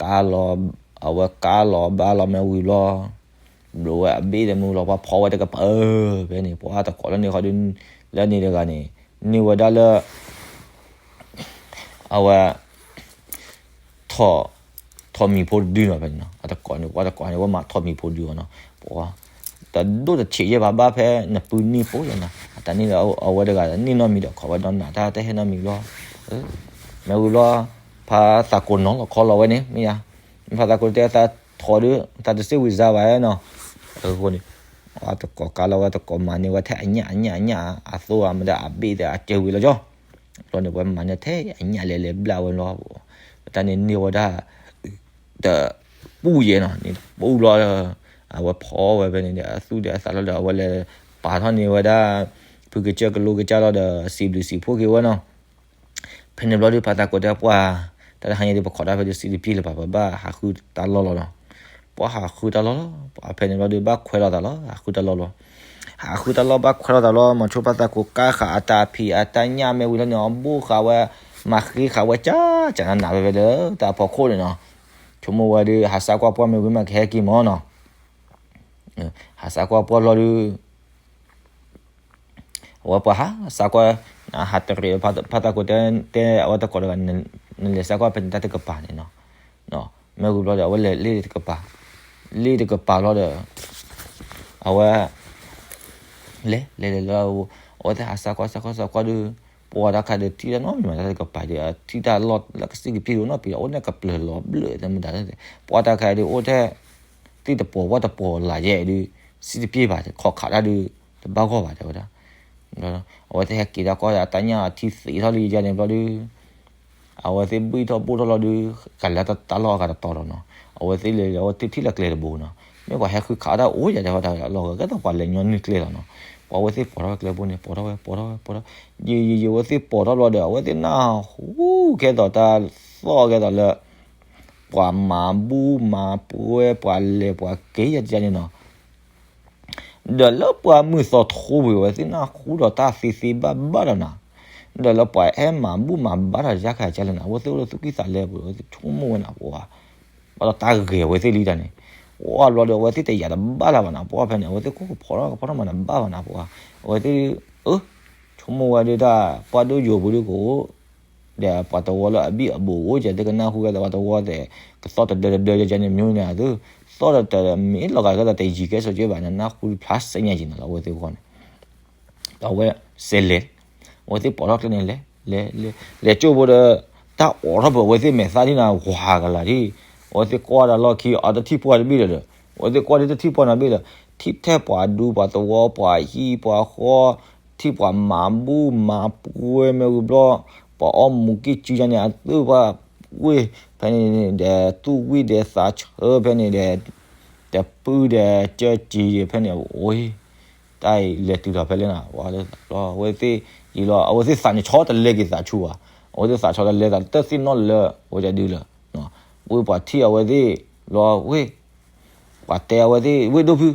ကါလီၤ, အဝဲကါလီၤဘါလီၤမ့ၢ်ဝံၤဘျီ, ဘျိးဝဲအဘ့ၣ်ဒီးမုၢ်လီၤ ပှၤဖီဝဲတကပၤ, ဖဲန့ၣ် ပှၤတကိးလၢန့ၣ်ဃီဒုး, လၢန့ၣ်တဂၤန့ၣ်, န့ၢ်ဝဲဒၣ်လၢ အဝဲ ထီၣ် ထီၣ်မံၤဖိတဒုနီၤ ဖဲန့ၣ်နီၤ အတကိးန့ၣ် ပှၤတကိးန့ၣ် ဝဲမၤထီၣ်မံၤဖိဒုအီၤနီၤ ပှၤ တဒိၣ်တဆံးယဲၢ်ဘၣ်ဘၣ်ဖဲနပုၢ်နံၣ်ဖိယဲနီၤ အတၢ်န့ၣ်ဒီးအဝဲတဂၤန့ၣ်နီတမံၤဒီးခီဝဲဒီးနၤတၢ်တဟဲနီတမံၤဘျီ မ့ၢ်ဝံၤဘျီ ဖါသးကိးနီၤလီၤခီလီၤဝဲန့ၣ် မ့ၢ်ယါ ဖါသးကိးတဲသးထီၣ်ဒီး တၢ်တစ့ၢ်ဝံၤစါဘၣ်နီၤ အဃိန့ၣ် အတကိးကါလီၤဝဲတကိးမၤန့ၢ်ဝဲထဲအညၣ်အညၣ်အညၣ် အသိအမ့ၢ်ဒၣ်အဘ့ၣ်ဒီးအစၢၤဝံၤလီၤကၠီ ဘျီန့ၣ် ပှၤမၤန့ၢ်ထဲအညၣ်လဲၤလဲၤဘျၣ်ဝဲလီၤ ပတၢ်န့ၣ်န့ၢ်ဝဲဒၣ် တပူၤယဲနီၤ န့ၣ်တပူၤဘျီ အဝဲဖီဝဲဖဲန့ၣ်ဒီး အသူၣ်ဒီးအသးလီၤဒီး အဝဲလဲၤပာ်ထီၣ်န့ၢ်ဝဲဒၣ် ဖုကစၢၢ်ကလိကစၢ်လီၤဒီး စံးဘျုးစံးဖှိၣ်က့ၤဝဲနီၤ ဖဲန့ၣ်ဘျီဒုး ဖါသးကိးတဲပှၤ တၢ်တဟါညါဒုး ပခိးတၢ်ဖဲဒုး စံးတပျ့ၤလၢၤဘၣ် ပဘၣ်ဟးဃုတၢ်လီၢ်လီၤနီၤ ပှၤဟးဃုတၢ်လီၢ်လီၤ ပှၤဖဲန့ၣ်ဘျီဒုး ဘၣ်ခွဲးလိာ်သးလီၤ ဟးဃုတၢ်လီၢ်လီၤ ဟးဃုတၢ်လီၢ်ဘၣ်ခွဲးလိာ်သးလီၤ မၤဆိဖါသးကိးကါဃာ်အတၢ်ဖံးအတၢ်ညၣ်မ့ၢ်ဝံၤလီၤန့ၣ် အဘိၣ်ဃာ်ဝဲ မၤဃ့ဃာ်ဝဲကၢ်ကၢ်နးနးဖဲဖဲလၢတၢ်ဖီခိၣ်န့ၣ်နီၤ ဆိကမိၣ်ဝဲဒုး ဟးစးကွၢ်ပှၢ်မ့ၢ်ဝံၤမးကဟဲက့ၤမၢ်နီၤ ဟးစးကွၢ်ပှၢ်ဘျီဒုး အဝဲပှၤဟးစးကွၢ် ဟးတရံး ဖါသးကိးတဲ တဲအဝဲတကိးတဂၤ နလဲၤစးကွၢ်ဖဲန့ၣ်တၢ်တကပၤန့ၣ်နီၤ မ့ၢ်ဝံၤဘျီဒီး အဝဲလဲၤလ့ၣ်တကပၤ လ့ၣ်တကပၤဘျီဒီး အဝဲ လဲၤလဲၤလဲၤလီၤ အဝဲသ့ၣ်ဟးစးကွၢ်စးကွၢ်စးကွၢ်ဒုး ပှၤတၢ်ခါဒုး ထံၣ်တၢ်နီတမံၤမး တၢ်တကပၤဒုး ထံၣ်တၢ်လီၢ်လၢကစံၣ်ကပျ့ၤဒိၣ်နီတပံၤဒီး အိၣ်န့ၣ်ကပျၢၤလီၤဘျၢၣ်သ့ၣ်မတၤ ပှၤတၢ်ခါဒုး အိၣ်ထဲ သ့ၣ်တပီၤဝၣ်တပီၤလၢယဲၢ်ဒုး စံၣ်တပျ့ၤဘၣ် ခီၣ်ခးတၢ်ဒုး တဘၣ်ဂီၢ်ဘၣ်တဲဝဲဒၣ် အဝဲသ့ၣ်ဟဲက့ၤတၢ်ကီၢ် အတၢ်ညၣ်အထံသံးထီၣ်လံယဲၢ်န့ၣ်ဘျီဒုး အဝဲသ့ၣ်ဘှံၣ်ထီၣ်ဘိၣ်ထီၣ်လီၤဒုး ကလဲၤတၢ်လီၢ်အဂၤတတီၤလီၤနီၤ အဝဲသ့ၣ်လဲၤလဲၤ အဝဲသ့ၣ်ထံၣ်လၢကျဲတဘိနီၤ မ့ၢ်ပှၤဟဲဃုခးတၢ်အိၣ်ယဲၢ်တဲဝဲဒၣ်လီၤ ကဲသိးပှၤလဲၤညီနုၢ်ကျဲလီၤနီၤ ပှၤအဝဲသ့ၣ်ပိာ်ထီၣ်ဝဲကျဲဘိန့ၣ် ပိာ်ထီၣ်ဝဲ ပိာ်ထီၣ်ဝဲ ပိာ်ထီၣ် ယံာ်ယံာ်ယံာ် အဝဲသ့ၣ်ပိာ်ထီၣ်ဘျီဒီး အဝဲသ့ၣ်နၢ်ဟူကဲသိးတၢ်သီၣ်ကဲသိးလၢ ပှၤမၤဘူၣ်မၤပှဲၤ ပှၤလဲၤပှၤက့ၤယဲၢ်န့ၣ်နီၤ ဒီးလၢပှၤမုၢ်သီထိပူၤ အဝဲသ့ၣ်နၢ်ဟူဒီးတၢ်သ့သ့ဘၣ်ဘၣ်ဒီးနၤ, ဒီးလၢပှၤအဲၣ်မၤဘူၣ်မၤဘါထီၣ်ယါခါကလဲၣ်နၤ, အဝဲသ့ၣ်အိၣ်ဒီးသူၣ်ကံၢ်သးလဲပူၤ အဝဲသ့ၣ်ဆိကမိၣ်ဝဲနၤပှၤ, ဘၣ်ဒီးတၢ်ဂဲၤအဝဲသ့ၣ်လံတၢ်န့ၣ်, ပှၤဘျီဒီးအဝဲသ့ၣ်တယာ်တဘၣ်လၢၤဘၣ်နၤ, ပှၤဖဲန့ၣ် အဝဲသ့ၣ်ကိၢ်ကဖီထီၣ်ကဖီထီၣ်မၤတဘၣ်ဘၣ်နၤပှၤ, အဝဲသ့ၣ် အၢ ဆိကမိၣ်ဝဲဒၣ်တၢ် ပှၤဒိၣ်ယိာ်ပူၤဒုကအိၣ် ဒီးပှၤတဝီလၢအဘံၣ်အဘိးအိၣ်ကဲ သ့ၣ်ကနၢ်ဟူကဲသိးပှၤတဝီသဲး ကသီၣ်တဒၢတဒၢကဲန့ၣ် မ့ၢ်န့ၣ်သု သီၣ်တတၢ်မ့ၢ်လီၤဂာ်ကဲသိးတယံၤကဲဆိကဲဘၣ်န့ၣ် နၢ်ဟူဖျါစဲညါက့ၤန့ၣ်လီၤ အဝဲသ့ၣ်အဂီၢ်န့ၣ်, ဒီးအဝဲစဲးလဲၤ, အဝဲသ့ၣ်ပိာ်ထီၣ်ကျဲန့ၣ်လဲၤ, လဲၤ လဲၤ လဲၤကၠိဖိဒီး တၢ်အိးထီၣ်ပှၤအဝဲသ့ၣ်မဲာ်သၣ်ဒ်နၤ ဝၤကလာ်ဒ်, အဝဲသ့ၣ်ကွၢ်တၢ်လီၢ်ခံ အတထံၣ်ပှၤတဘ့ၣ်လၢၤဒီး, အဝဲသ့ၣ်ကွၢ်ဒ်တထံၣ်ပှၤနီတဘ့ၣ်လၢၤ, ထံၣ်ထဲပှၤဒူပှၤသဝီပှၤဟံၣ်ပှၤဃီ ထံၣ်ပှၤမၤဘူၣ်မၤပှဲၤမ့ၢ်ဝံၤဘျီ, ပှၤအီၣ်မူးက့ၢ်စုညါန့ၣ် အသုပှၤဝ့ၢ် ဖဲန့ၣ်ဒီး သူၣ်ဝံၣ်ဒီးသးဆၢဖဲန့ၣ်ဒီး တပုၢ်ဒီးကၢက့ၤဖဲန့ၣ် အိၣ် တၢ်အံၤလဲၤတုၤထီၣ်ဖဲလဲၣ်နၤ, အဝဲသ့ၣ်ယံာ်လီၤ အဝဲသ့ၣ်သးန့ၣ်ဆီတလဲက့ၤသးဆူၣ်ဘၣ်, အဝဲသ့ၣ်သးဆီတလဲသးတသ့ၣ်နီတလၢ အဝဲဒၣ်ဒုလၢ ဝ့ၢ်ပှၤထံၣ်အဝဲသ့ၣ် လီၤဝ့ၢ် ပှၤတဲအဝဲသ့ၣ် ဝ့ၢ်ဒိၣ်ဖု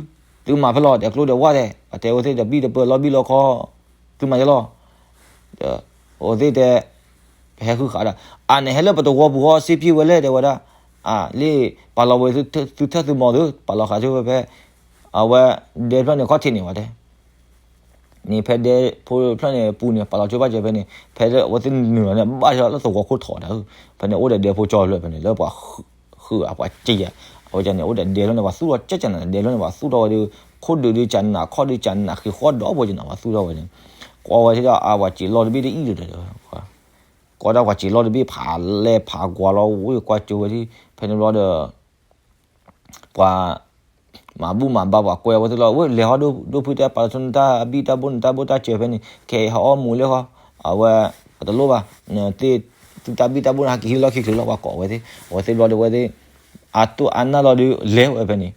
သုမၤဖဲလဲၣ် ဒီးကျိဒီးဝၣ်တဲ ပှၤတဲအဝဲသ့ၣ်ဒီးဘံၣ်ဒီးပၢၢ်လီၤဘံၣ်လီၤခီ သုမၤယဲလီၤ, ဒီးအဝဲသ့ၣ်တဲ ပဟဲဃုခးဒီး အန့ၣ်ဟဲလၢပတဝီပူၤဃီ စ့ပျ့ၤဝဲလဲၣ် တဲဝဲဒၣ်, အလံ ပာ်လီၤဝဲသုထၢၣ်သုမီၤသု ပာ်လီၤဃာ်သုဖဲဖဲ အဝဲဒဲဖျၢၣ်န့ၣ်ခီၣ်ထံးန့ၢ်ဝဲတဲ န့ၣ်ဖဲဒဲဖိဖျၢၣ်န့ၣ်ပူၤန့ၣ် ပာ်လီၤကၠိဘၣ်ကၠိဖဲန့ၣ် ဖဲလၢအဝဲသ့ၣ်နုာ်လီၤန့ၣ် ဘၣ်လၢသဝီခိၣ်ထီၣ်ဒၣ်, ဖဲန့ၣ်အိၣ်ဒီးဒဲဖိကၠီဖျၢၣ်ဖဲန့ၣ် လၢပှၤဃုအပှၤက့ယဲ, အဝဲန့ၣ်အိၣ်ဒီးဒဲဖျၢၣ်န့ၣ် ပှၤသူၣ်ထီၣ်ကၠၢကၠၢနၤ ဒဲဖျၢၣ်န့ၣ် ပှၤသူၣ်ထီၣ်ဝဲဒီး ခိၣ်ဒုးဒုးကၠၢနၤ ခီၣ်ဒုးကၠၢနၤ ဃ့ဃီဒီဘိကၠၢနၤ ပှၤသူၣ်ထီၣ်ဝဲန့ၣ်, ကွၢ်ဝဲထံၣ်ဒီးအပှၤစံးလီၢ်တဘ့ၣ်တအံၣ်ဒီး ကွၢ်ဒၣ်ပှၤစံးလီၢ်တဘ့ၣ်ဖးလဲၢ်ဖးကွၢ်လီၤ ဝ့ၢ်ကွၢ်ကၠိဝဲဒၣ် ဖဲန့ၣ်ဘျီဒီး ပှၤ မၤဘူၣ်မၤဘါပှၤကွဲအဝဲသ့ၣ်လီၤ ဝ့ၢ်လဲၤဟီၣ်ဒိၣ်ဖုတဲ ပာ်လီၤဆိနတၢ်ဘံၣ်တၢ်ဘိနတၢ်ဘိတၢ်စၢၤဖဲန့ၣ် ခဲအံၤဟးအီၣ်မူးလၢဃီ အဝဲ ပတလိၣ်ဘၣ် နသ့ၣ် သုတၢ်ဘံၣ်တၢ်ဘိန့ၣ် ဟးက့ၤဟံးလီၢ်ခံချုးလီၤ ပှၤကိးဝဲသ့ၣ် အဝဲသ့ၣ်ဘျီဒီးဝဲသ့ၣ် အတိၢ်အါနၢ်လီၤဒုး လဲၤဝဲဖဲန့ၣ်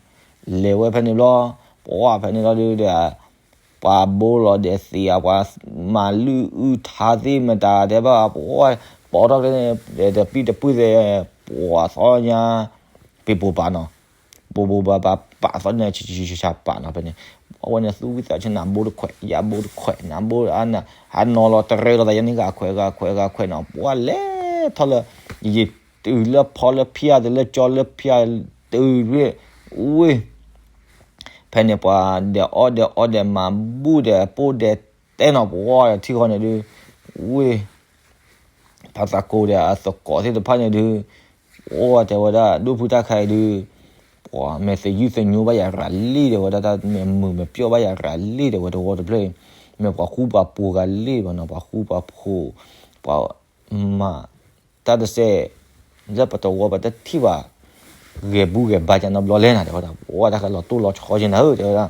လဲၤဝဲဖဲန့ၣ်ဘျီ ပှၤဖဲန့ၣ်လီၤဒုးဒီး ပှၤဘိလီၤဒီးသ့ၣ်ဧါ ပှၤမၤလုၢ်အုၣ်ထါသ့ၣ်မတၤတဲဘၣ် ပှၤ ပိာ်ထီၣ်ကျဲန့ၣ် တပံၢ်တပုၢ်သဲး ပှၤသီညါ ပ့ၤပိာ်ပာ်နီၤ ပိာ်ပိာ်ပာ်ပာ်ပာ်သီညါ ဆဆဆပာ်နီၤဖဲန့ၣ် အဝဲန့ၣ်သူၣ်ဝံၣ်သးဆၢနၤဘိတခွဲး ယၤဘိတခွဲး နၤဘိအါနၤ ဟးနီၤလီၤတရဲလီၤသးယၤန့ၣ် ဂၤခွဲးဂၤခွဲးဂၤခွဲးနီၤ ပှၤလဲၤထီၣ်လၢ ယယံၤတုၤလၢဖီလၢဖၠၣ် တုၤလၢကၠီလၢဖၠၣ် တုၤဝ့ၢ် ဝ့ၢ် ဖဲန့ၣ်ပှၤဒဲးအီၣ်ဒဲးအီဒဲးမၤဘူၣ်ဒဲးပိၢ်ဒဲးတဲနီၤ ပှၤထံဃီန့ၣ်ဒုး ဝ့ၢ် ဖါသးကိဒီးအသကိးသ့ၣ်တဖၣ်န့ၣ်ဒုး, အိၣ်တဲဝဲဒၣ် ဒိၣ်ဖုတၢ်ခါအံၤဒုး, ပှၤမဲာ်သယုၢ်သညိဘၣ်ယၤရၤလံ တဲဝဲဒၣ်, တၢ်မဲာ်မုာ်မဲာ်ပျီၢ်ဘၣ်ယၤရၤလံ တဲဝဲ တဝီတဖျၢၣ်အံၤ, မဲာ်ပှၤဃူပှၤဖိးဂၤလံဘၣ်နီၤ, ပှၤဃူပှၤဖိး, ပှၤမၤတၢ်တစဲး လၢပတဝီပတထံၣ်ဘၣ် ဂဲၤဘူဂဲၤဘါကနီတဘျီလဲၣ်နၤ တဲဝဲဒၣ်, ပှၤတၢ်ခါလီၤတိၢ်လီၤဆီက့နၤဧၢ တဲဝဲဒၣ်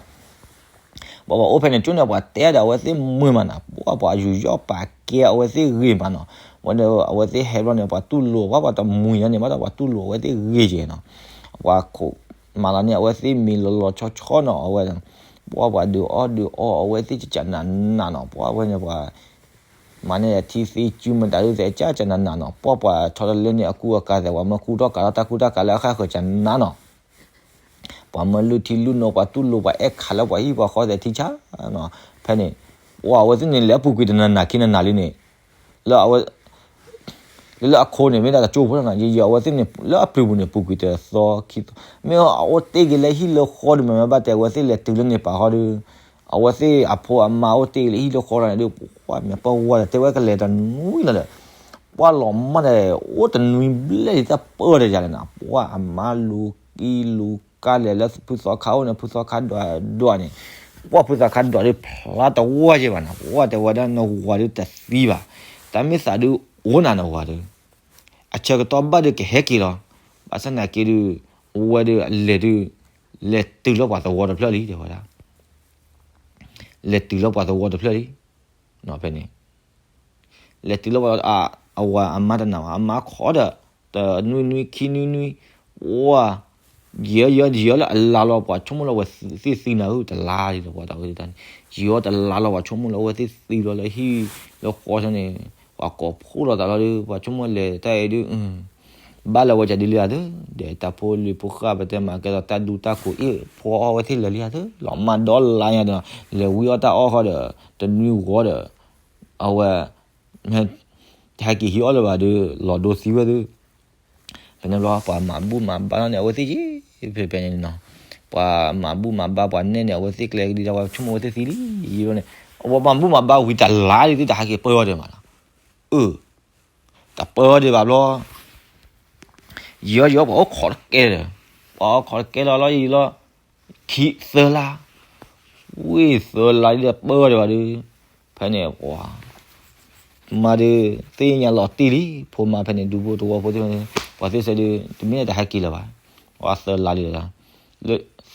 ပှၤပှၤအိၣ်ဖဲန့ၣ် ကၠိန့ၣ် ပှၤတဲဒီးအဝဲသ့ၣ်မုာ်မးနၤ, ပှၤပှၤယူးယီၣ်ပာ်ကဲအဝဲသ့ၣ်ဂ့ၤမးနီၤ, ဝဲဒီးအဝဲသ့ၣ်ဟဲဘျီန့ၣ် ပှၤတူၢ်လိာ် ပှၤပှၤတမှံၤညါန့ၣ် ဘၣ်ဒီးပှၤတူၢ်လိာ်အဝဲသ့ၣ်ဂ့ၤက့နီၤ, ပှၤခိးမၤလီၤန့ၢ်အဝဲသ့ၣ်မံၤလီၤလီၤဆီဆီနီၤ, အဝဲ ပှၤပှၤဒုးအီၣ်ဒုးအီအဝဲသ့ၣ်ကကနးနးနီၤ, ပှၤဝဲန့ၣ်ပှၤ မၤန့ၢ်ထံသ့စုမတၤဒုးသဲးကကနးနးနီၤ, ပှၤပှၤဆီတလဲန့ၣ် အကူအကၤသဲး ပှၤမၢကူထီၣ်ကၤထီၣ်တၢ်ကူတၢ်ကၤလၢအခါဃၢၤကနးနီၤ, ပှၤမၢလုၢ်ထံလုၢ်နိ ပှၤတူၢ်လိာ်ပှၤအဲၣ်ခးလၢပှၤဟံၣ်ပှၤဃီသဲးထံဆါနီၤ, ဖဲန့ၣ် ပှၤအဝဲသ့ၣ်န့ၣ် လဲၤအပူၤကွံာ်တနၤနၤခံနၤနၤလံန့ၣ်, လၢအဝဲ လၢလၢအခိန့ၣ် မ့ၢ်ဒၣ်တကၠိဖိနီၤ, ယယအဝဲသ့ၣ်န့ၣ် လၢအပျုၤပူၤန့ၣ် ပူၤကွံာ်တသီခံသီ, မ့ၢ်အအိၣ်တ့ၢ်က့ၤလၢဟံၣ်လၢဃီဒုး မ့မ့ၢ်ဘၣ်တဲ အဝဲသ့ၣ်လဲၤတုၤလၢန့ၣ်ပာ်ဃီဒီး အဝဲသ့ၣ်အဖိအမါအိၣ်တ့ၢ်က့ၤလၢဟံၣ်လၢဃီလီၤန့ၣ်ဒုး ပှၤမ့ၢ်ပၢၢ်ဝဲဒီး တဲဝဲကလဲၤတနွံလီၤဒီး ပှၤလီၤမၢ်ဒီး အိၣ်တနွံဘျဲၣ်လံတၢ်ပၢၢ်ဒီးယၤလဲၣ်နီၤ, ပှၤအမါလူၤကံလူၤကါလဲၤလၢဖုသီခါအိၣ်န့ၣ် ဖုသီခါဒွးဒွးန့ၣ်, ပှၤဖုသီခါဒွးဒုးဖျါတဝီက့ဘၣ်နီၤ, ပှၤတဲဝဲဒၣ်နဝၤဒုးတသံဘၣ်, တၢ်မ့ၢ်သးဒုးအိၣ်နၤနဝၤဒုး, အဆၢကတီၢ်ဘၣ်ဒုးကဟဲက့ၤလီၤ, ဘၣ်ဆၣ်သနာ်က့ဒုး အဝဲဒုးအလဲၤဒုး လဲၤတုၤလီၤပှၤသဝီတဖျၢၣ်လံ တဲဝဲဒၣ် လဲၤတုၤလီၤပှၤသဝီတဖျၢၣ်လံ, ဖဲန့ၣ် လဲၤတုၤလီၤပှၤ အဝၤအမါတနာ်ဘၣ် အမါခိးဒီး တနွံနွံခံနွံနွံ, ဝၤ ယံာ်ယံာ်ယံာ်လၢအလါလီၤ ပှၤဆိကမိၣ်လၢအဝဲသ့ၣ်သံနၤဧၢ တလါလံဒီး ပှၤတၢ်ဝဲတၢ်န့ၣ် ယံာ်တလါလီၤ ပှၤဆိကမိၣ်လၢအဝဲသ့ၣ်သံလီၤလၢဟံၣ်လၢဃီန့ၣ်, ပှၤကိးဖှိၣ်လီၤသးလီၤဒီး ပှၤဆိကမိၣ်လဲၤတၢ်အံၤဒုး ဘၣ်လၢဝဲကဒ်လံဧါသၢ, ဒီးတၢ်ဖိလံၤဖိဃၢ်ပတဲမၤကဲသိးတၢ်ဒူတၢ်ကိးအ့ၣ် ဖိအီၣ်ဝဲသ့ၣ်လၢာ်လံဧါသၢ, လီၤမၢ်ဒီလါညါတနီၤ, လဲၤဝံအီၣ်တၢ်အီၣ်ဃီဒီး တနွံဂီၤဒီး အဝဲ တဟဲက့ၤဟံးအီၣ်လၢၤဘၣ်ဒီး လီၤဒိသံဝဲသၢ, ဖဲန့ၣ်ဘျီ ပှၤမၤဘူၣ်မၤဘါလီၤန့ၣ် အဝဲသ့ၣ်ယံၤ ဖဲဖဲန့ၣ်နီၤ, ပှၤမၤဘူၣ်မၤဘါပှၤနဲၣ်န့ၣ် အဝဲသ့ၣ်ကျဲကဒံတၢ် ပှၤဆိကမိၣ်အဝဲသ့ၣ်သံလံ, ယံၤဘျီန့ၣ် အဝဲမၤဘူၣ်မၤဘါဝံၤတလါလံသၢ တဟဲက့ၤပၢအီၤဒံးမးနီၤ, အၢ တပၢအီၤဒံးဘၣ်ဘျီ ယံာ်အီၤယံာ်အီၤ ပှၤအိၣ်ခိးတကဲဒီး, ပှၤအိၣ်ခိးတကဲလီၤလီၤယံာ်လီၤ, ခံသၢလါ, ဝ့ၢ်သၢလါဒ်လဲၣ်ပၢအီၤဒံးဘၣ်ဒီး, ဖဲန့ၣ် ပှၤ မါဒုး သ့ၣ်ညါလီၤတံၢ်လံ, ဖိမါဖဲန့ၣ် ဒူဖိသဝီဖိသ့ၣ်, ပှၤသ့ၣ်ဆၢဒုး တမ့ၢ်လၢတဟဲက့ၤလၢၤဘၣ်, ပှၤသၢလါလံ, လၢ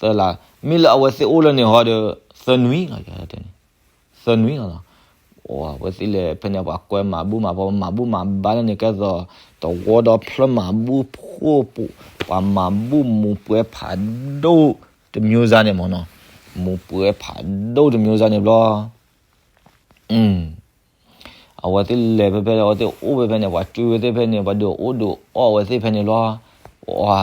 သၢလါ, မ့ၢ်လၢအဝဲသ့ၣ်အိၣ်လၢန့ၣ်ဟီဒီး သၢနွံလီၤ, သၢနွံလီၤနီၤ, အဝဲသ့ၣ်လဲၤဖဲန့ၣ် ပှၤကွဲမၤဘူၣ်မၤဘါ ပှၤမၤဘူၣ်မၤဘါလၢန့ၣ် ကဲသိး သဝီဒီဖျၢၣ်မၤဘူၣ်ဖှိၣ်ပူၤ, ပှၤမၤဘူၣ်မူၤပှဲၤဖးဒိၣ်တမျိုးစားန့ၣ်မ့ၢ်နီၤ, မူၤပှဲၤဖးဒိၣ်တမျိုးစားန့ၣ်ဘျီ အဝဲသ့ၣ်လဲၤဖဲဖဲ အဝဲသ့ၣ်အိၣ်ဖဲဖဲန့ၣ် ပှၤကၠိဝဲသ့ၣ်ဖဲန့ၣ် ပှၤဒုးအိၣ်ဒုးအီၣ်ဝဲသ့ၣ်ဖဲန့ၣ်လီၤ, ပှၤ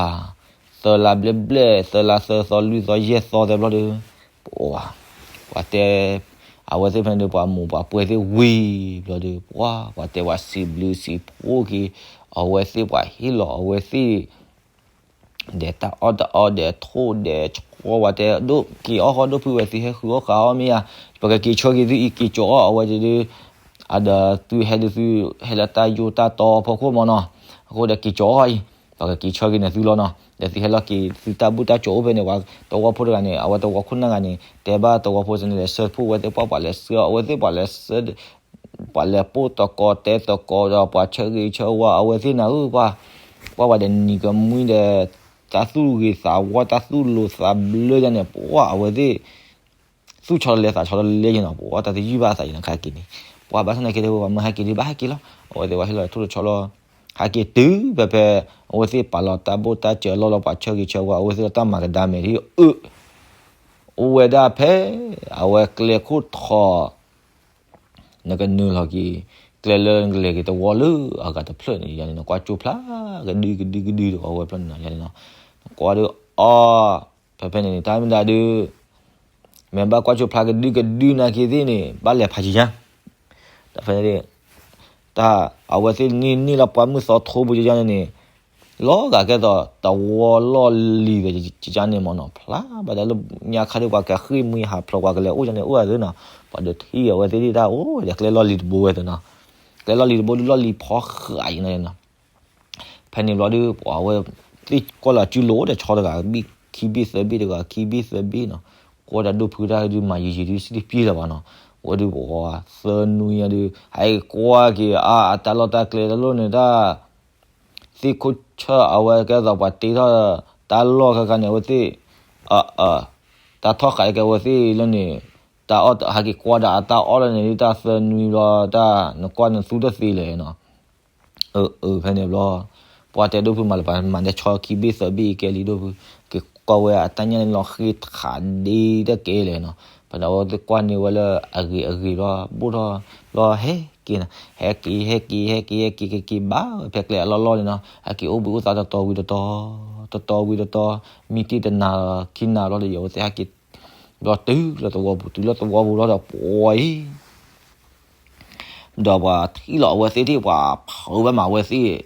သၢလါဘျဲၣ်ဘျဲၣ် သၢလါသၢသီလွံၢ်သီယဲၢ်သီသဲဘျီဒီး ပှၤ ပှၤတဲ အဝဲသ့ၣ်ဖဲန့ၣ်ဒီး ပှၤမူၤပှၤပှဲၤသ့ၣ်ဝံၤဘျီဒီး ပှၤ ပှၤတဲပှၤစံးဘျုးစံးဖှိၣ်က့ၤ အဝဲသ့ၣ်ပှၤဟ့ၣ်လီၤအဝဲသ့ၣ် ဒီးတၢ်အီၣ်တၢ်အီဒီးထိၣ်ဒီးဆှီ ပှၤတဲဒိၣ်က့ၤအီၣ်ဃီဒိၣ်ဖုဝဲသ့ၣ်ဟဲဃုအီၣ်ဃုအီၣ်မ့ၢ်ဧါ, ပကက့ၤဆၢက့ၤသုအံၤ က့ၤကၠီၤအီၣ်အဝဲသ့ၣ်ဒီး အဒီးသုဟဲဒုးသု ဟဲလၢတၢ်ယိၣ်တၢ်တီဖီခိၣ်မ့ၢ်နီၤ, အဃိဒီးက့ၤကၠီၤအီၣ်အံၤ ပကက့ၤဆၢက့ၤန့ၣ်သုလီၤနီၤ, ဒီးသုဟဲလီၤက့ၤသုတၢ်ဘူၣ်တၢ်ကၠီၤအိၣ်ဖဲန့ၣ် ပှၤသဝီဖိတဂၤန့ၣ် အဝဲသဝီခိၣ်နၢ်ဂၤန့ၣ် တဲဘၣ်သဝီဖိစ့ၢ်န့ၣ် လဲၤဆှၢဖှိၣ်ဝဲသ့ၣ်ပှၤ ပှၤလဲၤဆှၢအဝဲသ့ၣ် ပှၤလဲၤဆှၢ ပှၤလဲၤပိၢ်သကိးတဲသကိးဒီး ပှၤဆၢဂ့ၤဆၢဝါအဝဲသ့ၣ်နၤဧၢ ပှၤ ပှၤပှၤဒီးနံၤကမှံဒီး တၢ်သူၣ်ဂ့ၤသးဝါတၢ်သူၣ်လိၤသးဘျၢဒ်န့ၣ် ပှၤအဝဲသ့ၣ် သူၣ်ဆီတလဲသးဆီတလဲယဲၢ်နီၤ ပှၤတၢ်တယုၢ်ဘၣ်အသးယဲၢ်နီၤ ကဟဲက့ၤန့ၣ် ပှၤဘၣ်ဆၣ်သနာ်က့ဒီး ပှၤမၢဟဲက့ၤဒုးဘၣ်ဟဲက့ၤလီၤ အဝဲသ့ၣ်ပှၤဟ့ၣ်လီၤထိၣ်လီၤဆီလီၤ ဟဲက့ၤတုၤဖဲဖဲ အဝဲသ့ၣ်ပာ်လီၤတၢ်ဘိၣ်တၢ်စၢၤလီၢ်လီၤ ပှၤဆၢဂ့ၤဆၢဝါ အဝဲသ့ၣ်လီၤတၢ်မၤကဒါမဲာ်ထံအၢ အိၣ်ဝဲဒၣ်ဖဲ အဝဲကျဲခိၣ်ထီ နကနုာ်လီၤက့ၤ ကျဲလၢနကလဲၤက့ၤတဝီလၢအဂၤတဖျၢၣ်န့ၣ် ယၤန့ၣ်နီၤ ကွၢ်ကၠိဖျါကဒုကဒုကဒုတဝီဝဲဖျၢၣ်န့ၣ်နီၤ ယၤန့ၣ်နီၤ ကွၢ်ဒီးအီ ဖဲဖဲန့ၣ်န့ၣ် တၢ်မ့ၢ်ဒၣ်ဒုး မ့ၢ်ဘၣ်ကွၢ်ကၠိဖျါကဒုကဒုနာ်က့သ့ၣ်န့ၣ် ဘၣ်လဲၤဖးယံၤညါ တၢ်ဖဲန့ၣ် တၢ်အဝဲသ့ၣ်န့ၣ်န့ၢ်လီၤပှၢ်မုၢ်သီထိပူၤယၤန့ၣ်န့ၣ် လီၤဂာ်ကဲသိးတဝီလီၢ်လံၤဝဲယၤန့ၣ်မ့ၢ်နီၤ ဖျါဘၣ်ဒၣ်လၢညါခါဒီးပှၤကဃ့ၢ်မှံဟးဖျိးပှၤကလဲၤအိၣ်ယၤန့ၣ် အိၣ်ဝဲသ့ၣ်နီၤ ပှၤဒုးထံၣ်အဝဲသ့ၣ်ဒၣ်အိၣ်ဒီးကျဲလီၢ်လံၤတဘိဝဲသ့ၣ်နီၤ ကျဲလီၢ်လံၤတဘိဒုး လီၢ်လံၤဖီဃာ်အံၤနီၤနီၤ. ဖဲန့ၣ်ဘျီဒုး ပှၤဝဲသ့ၣ်ကွၢ်လီၤစုလိၤဒီးဆီတဂၤ ဘ့ၣ်ခံဘ့ၣ်သၢဘ့ၣ်တဂၤ ခံဘ့ၣ်သၢဘ့ၣ်နီၤ, ကွၢ်တၢ်ဒိၣ်ဖုတၢ်ဒုး မၤယံာ်ယံာ်ဒုး စံၣ်တပျ့ၢ်လၢၤဘၣ်နီၤ. ဝဲဒုးပှၤသၢနွံညါဒုး ဟဲက့ၤကွၢ်က့ၤအါ အတၢ်လီၢ်တၢ်ကျဲတၢ်လီၢ်န့ၣ်တၢ် သ့ၣ်ခိၣ်ဆၢၣ်အဝဲကဲသိးပှၤတ့ထီၣ်တၢ်လီၢ်ခါခါန့ၣ် အဝဲသ့ၣ် တၢ်ထီၣ်ဃာ်ကဲဝဲသ့ၣ်လၢန့ၣ် တၢ်အီၣ်ဟဲက့ၤကွၢ်ဒီးအတၢ်အီၣ်လၢန့ၣ်ဒုး တၢ်သၢနွံဘျီ တၢ်နကွၢ်နသူတသ့လဲၣ်နီၤ. အၢ အၢ ဖဲန့ၣ်ဘျီ ပှၤတဲဒိၣ်ဖုမၤလၢၤပှၤမၤဒဲဆီခံဘ့ၣ်သၢဘ့ၣ်ကဲလံဒိၣ်ဖု, က့ၤကွၢ်ဝဲအတၢ်ညၣ်န့ၣ်လီၤဃ့ထးဒ့တကဲလဲၣ်နီၤ. ဖဲန့ၣ်အဝဲသ့ၣ်ကွၢ်န့ၢ်ဝဲလၢအဂ့ၤအဂ့ၤဘျီ ဘိၣ်ထီၣ်ဘျီဟဲက့ၤနီၤ, ဟဲက့ၤ ဟဲက့ၤ ဟဲက့ၤ ဟဲက့ၤ က့ၤ က့ၤဘၣ်ဝဲဖဲကျဲအလီၢ်လီၢ်န့ၣ်နီၤ, ဟဲက့ၤအိၣ်ဘှံးအိၣ်သါတတီၤဝံၤတတီၤ, တတီၤဝံၤတတီၤ, မံတ့ၢ်တနၤလီၤခံနၤဘျီဒီး အဝဲသ့ၣ်ဟဲက့ၤ ဘျီတုၤလၢသဝီပူၤ တုၤလၢသဝီပူၤလီၤဒီးပှၤအံၤ ဒီးပှၤထံၣ်လီၤအဝဲသ့ၣ်ထံၣ် ပှၤဖုးဘၣ်မးအဝဲသ့ၣ်,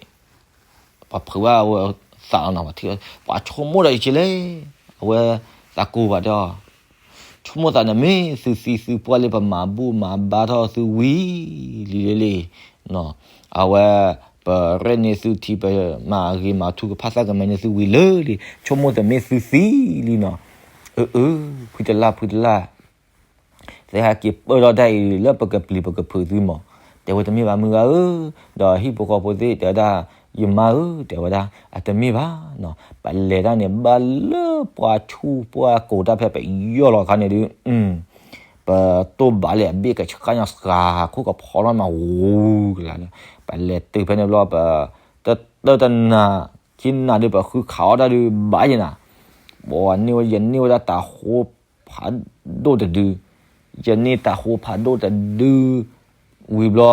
ပှၤဖုးဘၣ်အဝဲသးလီၤနီၤ, ပှၤဆိကမိၣ်ဒီးယက့ၤလဲၣ်, အဝဲသးကိၢ်ဘၣ်ဒီး ဆိကမိၣ်သးန့ၣ်မ့ၢ်သုသံသုပှၢ်လၢပမၤဘူၣ်မၤဘါထီၣ်သုဝံၤလံလံလံ, အဝဲ ပရဲၣ်န့ၢ်သုထံ ပမၤဂ့ၤမၤထူ ကဖးသၣ်ကမဲန့ၢ်သုဝံၤလၢလံ, ဆိကမိၣ်သးမ့ၢ်သုသံလံနီၤ. အၢ အၢ ဖုတလၢ် ဖုတလၢ် သ့ဟဲက့ၤပၢၢ်ထီၣ်တၢ်အံၤလၢပကပျံၤပကဖုးသုမး, တဲဝဲတမ့ၢ်ဘၣ်မုၢ်ဂၤဧၢ, ဒီးဟံၣ်ဖိဃီဖိသ့ၣ်တဲဝဲဒၣ်, ယမါဧၢ, တဲဝဲဒၣ် အတမ့ၢ်ဘၣ်နီၤ, ပလဲၤတၢ်န့ၣ်ဘၣ်လၢပှၤဆူၣ်ပှၢ်ကိးတၢ်ဖဲပယီၢ်လီၤခါန့ၣ်ဒုး, ပတိၢ်ဘၣ်လၢအဘ့ၣ်ကဆှၣ်ညီစှၤခိၣ်ကဖီလီၤမးဝူကလါလၢ, ပလဲၤတုၤဖဲန့ၣ်ဘျီ ပ တၢ်တနၤ ခံနၤဒုး ပဃုခးအီၣ်တၢ်ဒုးဘၣ်ယဲနၤ, ပှၤန့ၢ်ဝဲ ယန့ၢ်ဝဲဒၣ်တၤဟိဖးဒိၣ်တဒု, ယန့ၢ်တၤဟိဖးဒိၣ်တဒု ဝံၤဘျီ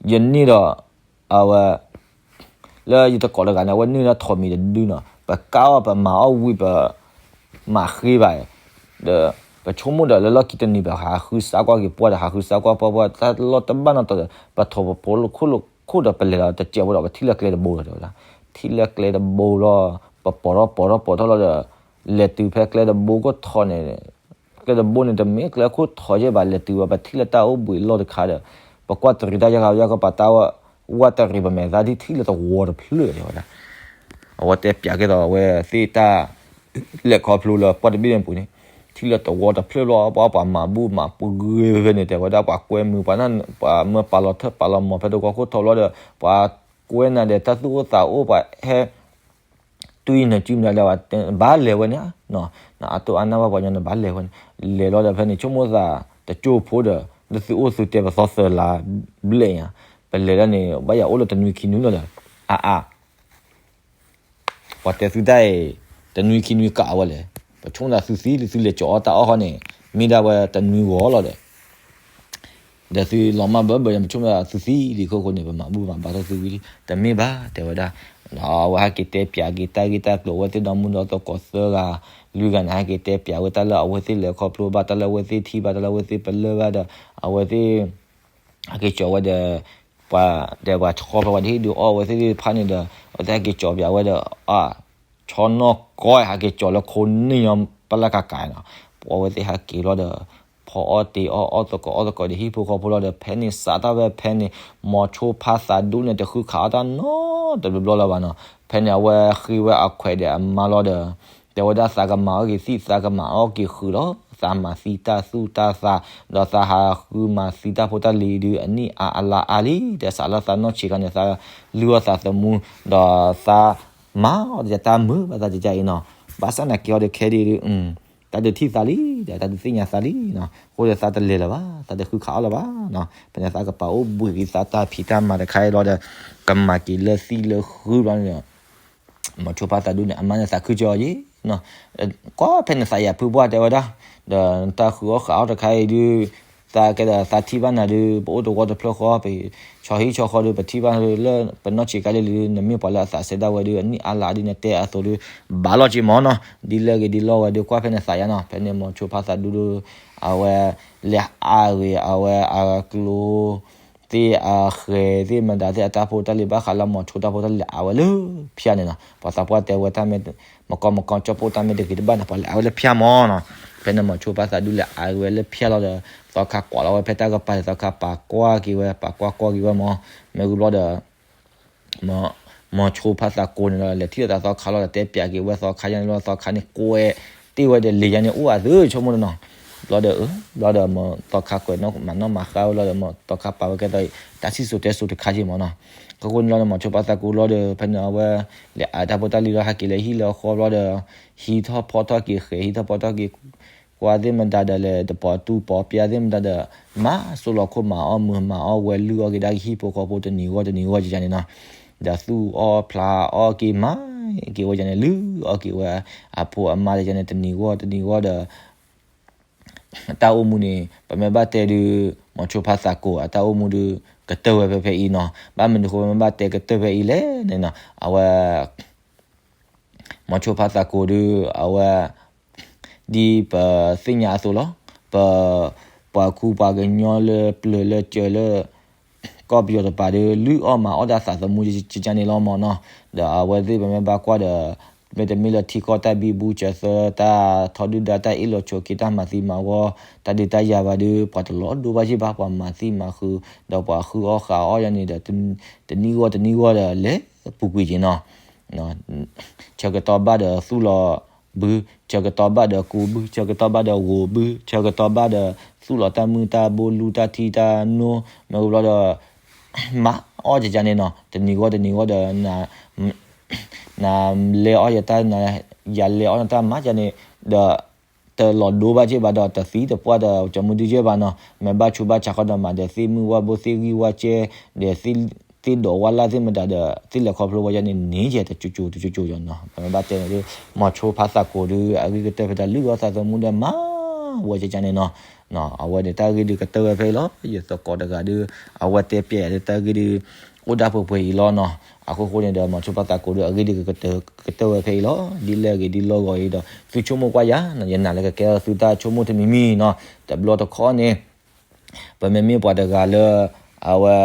ယန့ၢ်ဒီး အဝဲ လၢယတကိးတဂၤန့ၣ် အဝဲန့ၢ်ဒၣ်ထိးမံၤတဒုနီၤ, ပကးအီၣ်ပမၤအီၣ်ဝံၤ ပမၤဃ့ဘၣ်, ဒီးပဆိကမိၣ်ဒီးလၢလီၢ်ခံတနံၤ ပဟးဃုစးကွၢ်က့ၤပှၢ်ဒီး ဟးဃုစးကွၢ်ပှၢ်ပှၢ် တၢ်လီၢ်တဘၣ်နီတတီၤဒီး ပထိးပဖိလၢခိၣ်လၢခိၣ်ဒီး ပလဲၤဒီးတစဲးဖိဒီး ပထံၣ်လၢကျဲတဘိလီၤတဲဝဲဒၣ်, ထံၣ်လၢကျဲတဘိလီၤ, ပပိာ်ထီၣ်ပိာ်ထီၣ်ပိာ်ထီၣ်လီၤဒီး လဲၤတုၤဖဲကျဲတဘိခိၣ်ထိးန့ၣ် ကျဲတဘိန့ၣ် တမ့ၢ်ကျဲခိၣ်ထိးယဲၢ်ဘၣ် လဲၤတုၤဘၣ် ပထံၣ်လၢတၢ်အိၣ်ဘှံးလီၢ်တခါဒီး ပကွၢ်တရံးတၢ်ယါခါယါခီ ပတၢ်ဝဲတရံး ပမဲာ်သၣ်ဒ်ထံၣ်လၢသဝီတဖျၢၣ်တဲဝဲဒၣ်, အဝဲတဲပၠးက့ၤသိးအဝဲသ့ၣ်တၢ် လဲၤခီဖျိလၢပှၢ်တဘ့ၣ်န့ၣ်ပူၤန့ၣ်, ထံၣ်လၢသဝီတဖျၢၣ်လီၤ ပှၤပှၤမၤဘူၣ်မၤပှ့ၤဖဲန့ၣ် တဲဝဲဒၣ် ပှၤကွဲမုာ်ပှၤ ပှၤမၢပာ်လီၤထၢၣ်ပာ်လီၤမီၤဖဲတဝီခိၣ်ထိးလီၤဒီး ပှၤကွဲနၤဒီးတၢ်သူၣ်အိၣ်သးအိၣ် ပှၤဟဲ တွံၢ်နစုမတၤဒီး ဘၣ်လဲၤဝဲန့ၣ်, အတိၢ်အါနၢ်ဘၣ်ပှၤညီန့ၣ် ဘၣ်လဲၤဝဲန့ၣ်, လဲၤလီၤဒီးဖဲန့ၣ် ဆိကမိၣ်သးတကၠိဖိဒီး လၢသုအိၣ်သုတဲပသီသၢလါဘျဲၣ်ညါ, ပလဲၤဒၣ်န့ၣ် ဘၣ်ယၤအိၣ်လၢတနွံခံနွံလီၤဒီး အါအါ ပှၤတဲသုတၢ်အံၤ တနွံခံနွံကးဝဲလဲၣ်, ပဆိကမိၣ်သးသုသံလံ သုလဲၤကၠီၤအီၣ်တၢ်အီၣ်ဃီန့ၣ် မ့ၢ်ဒၣ်ဝဲတနွံဂီၤလီၤဒီး ဒီးသုလီၤမၢ်ဘၢဘၢ ယမ့ၢ်ဆိကမိၣ်သုသံလံအဃိန့ၣ် ပမၤဘူၣ်မၤဘါထီၣ်သုဝံၤလံ, တမ့ၢ်ဘၣ် တဲဝဲဒၣ်, ဒီးအဝဲဟဲက့ၤတဲပၠးက့ၤတၢ်ဂ့ၢ်တၢ်ကျိၤ အဝဲသ့ၣ်ဒီမုၢ်ဒီသကိးသၢဂၤ လွံၢ်ဂၤန့ၣ် ဟဲက့ၤတဲပၠးဝဲတၢ်လၢအဝဲသ့ၣ်လဲၤခီဖျိဘၣ် တၢ်လၢအဝဲသ့ၣ်ထံၣ်ဘၣ် တၢ်လၢအဝဲသ့ၣ်ပလၢၢ်ဘၣ်ဒီး အဝဲသ့ၣ် ဟဲက့ၤကၠီၤဝဲဒီး ပှၤဒီးပှၤဆီဖဲပှၤတဟ့ၣ်ဒုးအီၣ်ဝဲသ့ၣ်တဖၣ်န့ၣ်ဒီး အဝဲသ့ၣ်ဟဲက့ၤကၠီၤပၠးဝဲဒီး အ ဆီနီၢ်ကီ ဟဲက့ၤကၠီၤလၢခိန့ၢ်ညီပလၢ်ကကးနီၤ, ပှၤဝဲသ့ၣ်ဟဲက့ၤလီၤဒီး ဖီအီၣ်တ့ၤအီၣ်အီၣ်သကိးအီၣ်သကိးဒီးဟံၣ်ဖိဃီဖိလီၤဒီး ဖဲန့ၣ်စးထီၣ်ဖဲဖဲန့ၣ် မိၤဆိဖါသးဒူန့ၣ် တဃုခးအီၣ်တၢ်နီတဘျီဘျီလၢၤဘၣ်နီၤ, ဖဲန့ၣ်အဝဲဃ့ဝဲအခွဲးဒီးအမါလီၤဒီး တဲဝဲဒၣ်သးကမၤအီၣ်က့ၤသံၣ် သးကမၤအီၣ်က့ၤဃုာ်လီၤ, သးမၤသံတၢ်သူၣ်တၢ်သး ဒီးသးဟးဃုမၤသံတၢ်ဖိတၢ်လံၤဒုး အနံၣ်အါအလါအါလံ, ဒီးစးလၢသးနီၢ်ဆံးခါန့ၣ် သးလုၢ်အီၣ်သးသမူ ဒီးသးမၤအီၣ်တၢ်မုာ်ဘၣ်သးတကဲအံၤနီၤ, ဘၣ်ဆၣ်နာ်က့ၤအီၤဒီးခဲဒံးဒုး တၢ်ဒုးထံၣ်သးလံ ဒီးတၢ်ဒုးသ့ၣ်ညါသးလံနီၤ, အဃိဒီးသးတလဲၤလၢၤဘၣ် သးတဃုခးအီၣ်လၢၤဘၣ်နီၤ, ဖဲန့ၣ်သးကပာ်အိၣ်ဘှံးက့ၤသးတၢ်ဖံးတၢ်မၤတခါအံၤလီၤဒီး ကမၤက့ၤလၢသံလၢဃုဘျီန့ၣ် မိၤဆိဖါသးဒူန့ၣ် အမါန့ၣ်သးခုကၠီအီၤယံၤနီၤ, ကွၢ်ဖဲန့ၣ်သးယၤဖုပှၢ်တဲဝဲဒၣ်, ဒီးတၢ်ဃုအီၣ်ဃုအီၣ်တခါအံၤဒုး သးကဲဒီးသးထံၣ်ဘၣ်နၤဒုး ပအိၣ်တဝီတဖျၢၣ်ဃီ ပဆီဟံၣ်ဆီဃီဒုး ပထံၣ်ဘၣ်နၤဒုး လၢပနီၢ်ဆံးခါလံလံဒုး နမ့ၢ်ပှၤလၢအသးစဲဒၣ်ဝဲဒုး အနံၣ်အါလါဒုး နတဲအသိးဒုး ဘၣ်လီၤက့ၤမၢ်နီၤ, ဒ်လဲၣ်ဂ့ၤဒ်လီၢ်ဝဲဒုး ကွၢ်ဖဲန့ၣ်သးယၤနီၤ, ဖဲန့ၣ်မိၤဆိဖါသးဒူဒုး အဝဲလဲၤအါဂ့ၤ အဝဲအကျိ သ့ၣ်အဃဲၤသ့ၣ်မတၤသ့ၣ်အတၢ်ဖိတၢ်လံၤဘၣ်ဃးလၢမိၤဆိတၢ်ဖိတၢ်လံၤ အဝဲလၢဖၠါန့ၣ်နီၤ, ပှၤသးပှၢ်တဲဝဲတၢ်မ့ၢ် မကီမကီကၠီၣ်ပိၣ်တၢ်မ့ၢ်တဂ့ၤတဘၣ်န့ၣ် ပှၤလဲၤအါဝဲလၢဖၠါမၢ်နီၤ, ဖဲန့ၣ်မိၤဆိဖါသးဒူလဲၤအါဝဲလၢဖၠါလီၤဒီး သီခါကွၢ်လီၤဝဲဖဲတၢ်ကပၤန့ၣ် သီခါပာ်ကွၢ်က့ၤဝဲ ပာ်ကွၢ်ကွၢ်က့ၤဝဲမၢ်, မ့ၢ်ဝံၤဘျီဒီး မီၤဆိဖးသးကိးန့ၣ်ဒီး လဲၤထံၣ်လိာ်သးသီခါလီၤဒီးတဲပၠးက့ၤဝဲသီခါယါန့ၣ်လီၤ သီခါန့ၣ်ကွဲးတ့ၢ်ဝဲဒီးလံာ်ယါန့ၣ်အိၣ်အသးဆိကမိၣ်န့ၣ်နီၤ, ဘျီဒီး ဘျီဒီးမီၤသီခါကွဲးနီၣ်မၤနီၣ်မၤဃါဝဲလီၤဒီး မီၤသီခါပာ်ဝဲကဲသိး တၢ်စံၣ်စိၤတဲစိၤတခါက့ၤမၢ်နီၤ, အဃိန့ၣ်လီၤဒီး မီၤဆိဖးသးကိးလီၤဒီး ဖဲန့ၣ်အဝဲ လဲၤအးတၢ်ဖိတၢ်လံၤလီၤ ဟးက့ၤလၢဟံၣ်လၢဃီဘျီဒီး ဟံးထီၣ်ဖီထီၣ်က့ၤဃဲၤ ဟံးထီၣ်ဖီထီၣ်က့ၤ ကွၢ်သ့ၣ်မတၤဒီးလဲၤတပိာ်တူၢ်ပိာ်ပျါသ့ၣ်မတၤဒီး မၤစိလီၤခိၣ်မၤအီၣ်မုာ်မၤအီၣ်ဝဲလုၢ်အီၣ်က့ၤဒၣ်ဟံၣ်ဖိဃီဖိတနံၤဂီၢ်တနံၤဂီၢ်ကန့ၣ်နီၤ, ဒီးသူၣ်အီၣ်ဖျးအီၣ်က့ၤမၤက့ၤဝဲန့ၣ် လုၢ်အီၣ်က့ၤဝဲ အဖိအမါတကန့ၣ် တနံၤဂီၢ်တနံၤဂီၢ်ဒီး တၢ်အိၣ်မူန့ၣ် ပမ့ၢ်ဘၣ်တဲဒုး မီၤဆိဖးသးကိးအတၢ်အိၣ်မူဒုး ကတၢၢ်ဝဲဖဲဖဲအံၤနီၤ, ဘၣ်မနုၤအဃိပမ့ၢ်ဘၣ်တဲကတၢၢ်ဖဲအံၤလဲၣ်န့ၣ်နီၤ, အဝဲ မီၤဆိဖးသးကိးဒုး အဝဲ ဒ်ပသ့ၣ်ညါအသိးလီၤ, ပ ပှၤခူပှၤကညီလၢပျၢၤလၢစၢၤလၢ ကီၢ်ပယီၤတပၤဒုး လုၢ်အီၣ်မၤအီၣ်တၢ်သးသမူကန့ၣ်လီၤမၢ်နီၤ, ဒီးအဝဲသ့ၣ်ပမ့ၢ်ဘၣ်ကွၢ်ဒီး မ့တမ့ၢ်လၢထံကီၢ်တၢ်ဘံဘူစၢၤသၢ တၢ်ထီဒုၣ်ဒါ တၢ်အ့ၣ်လိာ်ဆိးက့ တၢ်မၤသံမၤဝီ တၢ်ဒုးတၢ်ယၤဘၣ်ဒုး ပှၤတလီၤဒိဘၣ်က့ၤဘၣ် ပှၤမၤသံမၤဃုာ် ဒီးပှၤဃုအီၣ်ဃုအီၣ်ယါန့ၣ်ဒီး တနံၣ်ဂီၢ်တနံၣ်ဂီၢ်ဒီး လဲၤပူၤကွံာ်က့ၤနီၤ ဆၢကတီၢ်ဘၣ်ဒီးသူၣ်လီၤဘု, ဆၢကတီၢ်ဘၣ်ဒီးကူဘု, ဆၢကတီၢ်ဘၣ်ဒီးဂိၤဘု, ဆၢကတီၢ်ဘၣ်ဒီးသူၣ်လီၤတၢ်မုၢ်တၢ်ဘိ လူတၢ်ထံတၢ်နိ, မ့ၢ်ဝံၤဘျီဒီး မၤအီၣ်ကန့ၣ်နီၤ, တနံၤဂီၢ်တနံၤဂီၢ်ဒီး နလဲၤအီၣ်ယတၢ် ယၤလဲၤအီၣ်နတၢ်မၤကန့ၣ်ဒီး တလီၤဒိဘၣ်က့ၤဘၣ်ဒီး တသံတပှၢ်ဒီး ကမုဒုက့ၤဘၣ်နီၤ, မ့ၢ်ဘၣ်ဆူးဘၣ်ဆါဃီဒီး မၤဒီးသ့ၣ်မုၢ်ဝၣ်ဘိ သ့ၣ်ဂံၢ်ဝၣ်ကဲ ဒီး သ့ၣ်ဒိးဝါလၢ်သ့ၣ်မတၤဒီး သ့ၣ်လဲၤခီဖျိဝဲယါန့ၣ် န့ၢ်ယဲတကၠိကၠိတကၠိကၠိနီၤ, ပမ့ၢ်ဘၣ်တဲန့ၣ်ဒုး မီၤဆိဖးသးကိးဒုး အဂ့ၢ်ကတၢၢ်ဖဲတၢ်လုၢ်အီၣ်သးသမူဒီးမၤဝဲကန့ၣ်နီၤ, အဝဲန့ၣ်တၢ်ဂ့ၢ်ဒုးကတၢၢ်ဝဲဖဲအံၤလီၤ, ယသကိးတဂၤဒုး အဝဲတဲပျဲယၤဒုးတၢ်ဂ့ၢ်ဒုး အိၣ်ဒၣ်ပှဲၤပှဲၤအံၤလီၤနီၤ, အဃိဃိန့ၣ်ဒီး မီၤဆိဖးသးကိးဒုး အဂ့ၢ်ဒုးကတၢၢ်ဝဲဖဲအံၤလီၤ, ဒ်လဲၣ်ဂ့ၤဒ်လီၢ်ဂီၤအံၤဒီး သုဆိကမိၣ်ကွၢ်ယၤ, ယနာ်လၢကကဲထီၣ်သုတၢ်ဆိကမိၣ်တမံၤမံၤနီၤ, တဘျီတခီၣ်န့ၣ် ပမ့မ့ၢ်ပှၤတဂၤလၢ အဝဲ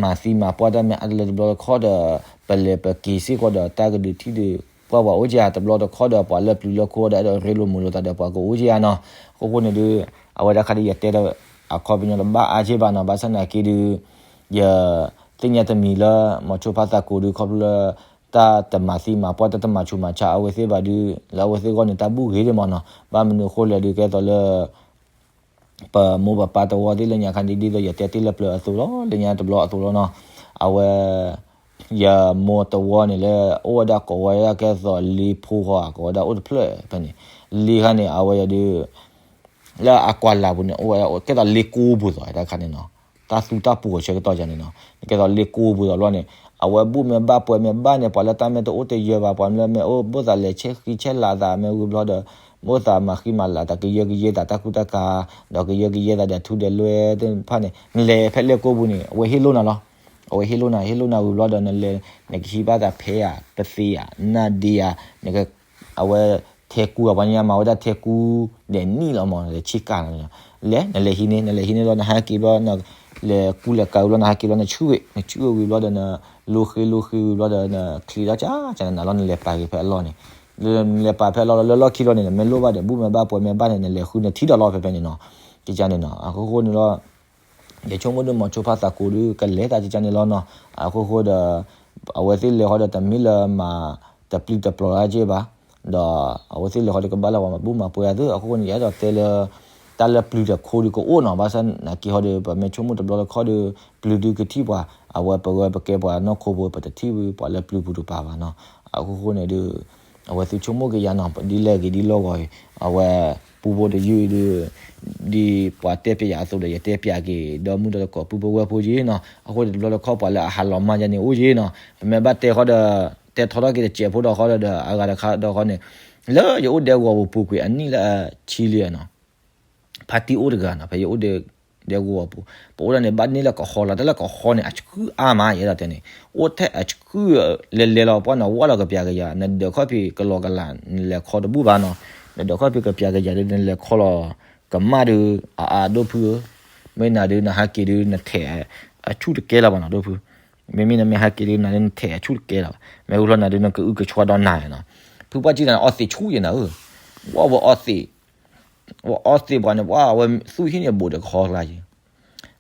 မၤသံမၤပှၢ်တၢ်မ့ၢ်အါတလၢတဘျီတခီၣ်ဒီး ပလဲၤပက့ၤစ့ၢ်ကီးဒီးတၢ်ကဒုးထံၣ်ဒုး ပှၢ်ပှၤအိၣ်ကယၤ တဘျီတခီၣ်ဒီး ပှၤလၢပျုၤလၢခိၣ်ဒီးအဲၣ်ဒိးရ့လိာ်မုာ်လိာ်သးဒီးပှၤကအိၣ်ကယၤနီၤ, အဃိဃိန့ၣ်ဒုး အဝဲဒၣ်ခါဒုးယတဲဒီး အခီပညီတဘၣ်အါက့ဘၣ်နီၤ, ဘၣ်ဆၣ်သနာ်က့ဒုး ယ သ့ၣ်ညါတမံၤလၢ မီၤဆိဖးသးကိးဒုး ခီဖျိလၢ တၢ်တမၤသံမၤပှၢ် တၢ်တမၤဆူးမၤဆါအဝဲသ့ၣ်ဘၣ်ဒုး လၢအဝဲသ့ၣ်အဂီၢ်န့ၣ် တၢ်ဘူၣ်ဂ့ၤဒံးမးနီၤ, ဘၣ်မနုၤအဃိလဲၣ်ဒုး ကဲသိးလၢ ပမိၢ်ပပၢ်တဝီသ့ၣ်လၢညါခါဒ်သိးယတဲတ့ၢ်လၢပျၢၤအသိးလီၤ, လၢညါတဘျီအသိးလီၤနီၤ, အဝဲ ယမိၢ်တဝီန့ၣ်လၢ အိၣ်ဝဲဒၣ်ကိးဝဲဒၣ်ကဲသိးလ့ဖိဃီ ကိးဝဲဒၣ်အိၣ်တဖျၢၣ်ဖဲန့ၣ်, လ့ခါန့ၣ် အဝဲဒုး လၢအကွၢ်လၢ်ပူၤန့ၣ် အိၣ်ဝဲဒၣ်ကဲသိးလ့ကိပူၤသိးတၢ်ခါန့ၣ်နီၤ, တၢ်သူတၢ်ပူၤအဆၢကတီၢ်ယါန့ၣ်နီၤ, ကဲသိးလ့ကိပူၤသိးဘျီန့ၣ် အဝဲဘူၣ်မ့ၢ်ဘၣ်ပှဲၤမ့ၢ်ဘၣ်န့ၣ် ပှၤလၢတၢ်မ့ၢ်တအိၣ်တယၢၤဘၣ် ပှၤမ့ၢ်အိၣ်ဘၣ်သးလဲၤဆဲးဃံဆဲးလၤသးမ့ၢ်ဝံၤဘျီဒီး မ့ၢ်အိၣ်သးမၤဃံမၤလၤသး ကယၢကယဲသးတၢ်ကူတၢ်ကၤ ဒီးကယၢကယဲသးဒီးထူဒီးလွဲၢ်သ့ၣ်တဖၣ်န့ၣ် နလဲၤဖဲလ့ကိပူၤန့ၣ် အဝဲဟ့ၣ်လိၣ်နၤလီၤ, အဝဲဟ့ၣ်လိၣ်နၤ ဟ့ၣ်လိၣ်နၤဝံၤဘျီဒီး နလဲၤ နကဟံးဘၣ်သးဖဲဧါ ပသ့ဧါ နၢ်ဒ့ဧါ နက အဝဲ ထဲကူဧါ ပှၤညါမၤဝဲဒၣ်ထဲကူ ဒီးနံၣ်လီၤမး လဲၤဆ့ကၤလီၤ, လဲၤ နလဲၤဟံးန့ၢ် နလဲၤဟံးန့ၢ်ဘျီ နဟဲက့ၤဘျီ နလဲၤကူလဲၤကၤဝံၤဘျီ နဟဲက့ၤဘျီ နဆူၣ်ဝဲ နဆူၣ်ဝဲဝံၤဘျီဒီး နလိဃ့လိဃ့ဝံၤဘျီဒီး နချံးထီၣ်ကၢ်ကၢ်နနၤလီၤ နလဲၤပာ်က့ၤဖဲအလီၢ်န့ၣ်, နလဲၤပာ်ဖဲအလီၢ်လီၤ လၢလီၢ်ခံလီၤန့ၣ် နမ့ၢ်လိၣ်ဘၣ်ဒီး ဘူၣ်မ့ၢ်ဘၣ်ပှဲၤမ့ၢ်ဘၣ်န့ၣ် နလဲၤဃုနထံၣ်ဒီးလီၤဖဲဖဲန့ၣ်နီၤ, ကကန့ၣ်နီၤ အဃိဃိန့ၣ်လီၤ ယဆိကမိၣ်ဒုး မီၤဆိဖးသးကိးဒုး ကလဲၤသးကကန့ၣ်လီၤနီၤ, အဃိဃိဒီး အဝဲသ့ၣ်လဲၤဃီဒီး တမ့ၢ်လၢမၤတပျုၢ်တပျီၤတၢ်က့ဘၣ်, ဒီးအဝဲသ့ၣ်လဲၤဃီဒီး ကဘၣ်လၢပှၤမၤဘူၣ်မၤပှဲၤအသိး အဃိဃိန့ၣ် ယအဲၣ်ဒိးတဲလၢ တၢ်လၢပျုၢ်ဒီးခိဒုးကအိၣ်နီၤ, ဘၣ်ဆၣ်သနာ်က့ဟီဒီး ပမ့ၢ်ဆိကမိၣ်တဘျီတခီၣ်ဒီး ပျုၢ်ဒုးကထံၣ်ပှၤ, အဝဲပဝဲပကဲပှၤနီၢ်ခိဖိ ပတထံၣ်ပှၤလၢပျုၢ်ပူၤတပၤဘၣ်နီၤ, အဃိဃိန့ၣ်ဒုး အဝဲသုဆိကမိၣ်က့ၤယါနီၤ ဒ်လဲၣ်ဂ့ၤဒ်လီၢ်ဂီၤအံၤ အဝဲ ပူဖိတယုၢ်အံၤဒုး ဒ်ပှၤတဲပျဲယၤအသိးဒီး ယတဲပျဲက့ၤ ဒီမုၢ်ဒီတကိး ပုၢ်ဖိဝဲၢ်ဖိက့နီၤ, အဃိန့ၣ်တဘျီတခီၣ် ပှၤလၢအဟးလီၤမၢ်ယါန့ၣ်အိၣ်က့နီၤ, ပမ့ၢ်ဘၣ်တဲဃီဒီး တဲထီထီၣ်က့ၤတစဲးဖိဒီးဃီဒီး အဂၤတခါဒီးဃီန့ၣ်, လၢယအိၣ်ဒဲကဝီၤပူၤပူၤကွံာ်အနံၣ်လၢအဆံလံနီၤ ဖါတံၢ်အိၣ်တဂၤနီၤ, ဖဲယအိၣ်ဒဲကဝီၤပူၤ, ပအိၣ်ဒၣ်န့ၣ် ဘၣ်န့ၢ်လၢကဟီလီၤ, တၢ်လၢကဟီန့ၣ် အဆှုအါမး ယအဲၣ်ဒိးတဲန့ၣ်, အိၣ်ထဲအဆှု လဲၤလဲၤလီၤပှၢ်န့ၣ် ဝၣ်လီၤကပျးကယၤ, နဒၢးခီၣ်ဖံးကလီၤကလး နလဲၤခီတဘူၣ်ဘၣ်နီၤ, နဒၢးခီၣ်ဖံးကပျးကယၤဒီး နလဲၤခီလီၤကမၣ်ဒုး အအါဒိၣ်ဖုဧၢ, မ့ၢ်နၤဒုး နဟးက့ၤဒုး နထဲးအဆူၣ်တကဲလၢၤဘၣ်နီၤ ဒိၣ်ဖု, မ့မ့ၢ်နမ့ၢ်ဟးက့ၤဒုး နၤဒုး နထဲးအဆူၣ်တကဲလၢၤဘၣ်, မ့ၢ်ဝံၤလီၤနၤဒုး နကအုကဆှီဒီးနၤနီၤ, ဖုပှၢ်ကံၣ်နၤ အီသံးဆူၣ်ယဲနၤဧၢ, ဝၣ်ဝဲအီသံး ဝဲအီသံးပှၤန့ၣ် ပှၤဝဲသူၣ်ဟံၣ်န့ၣ်ဘူးဒီးကဟီကျါယဲ,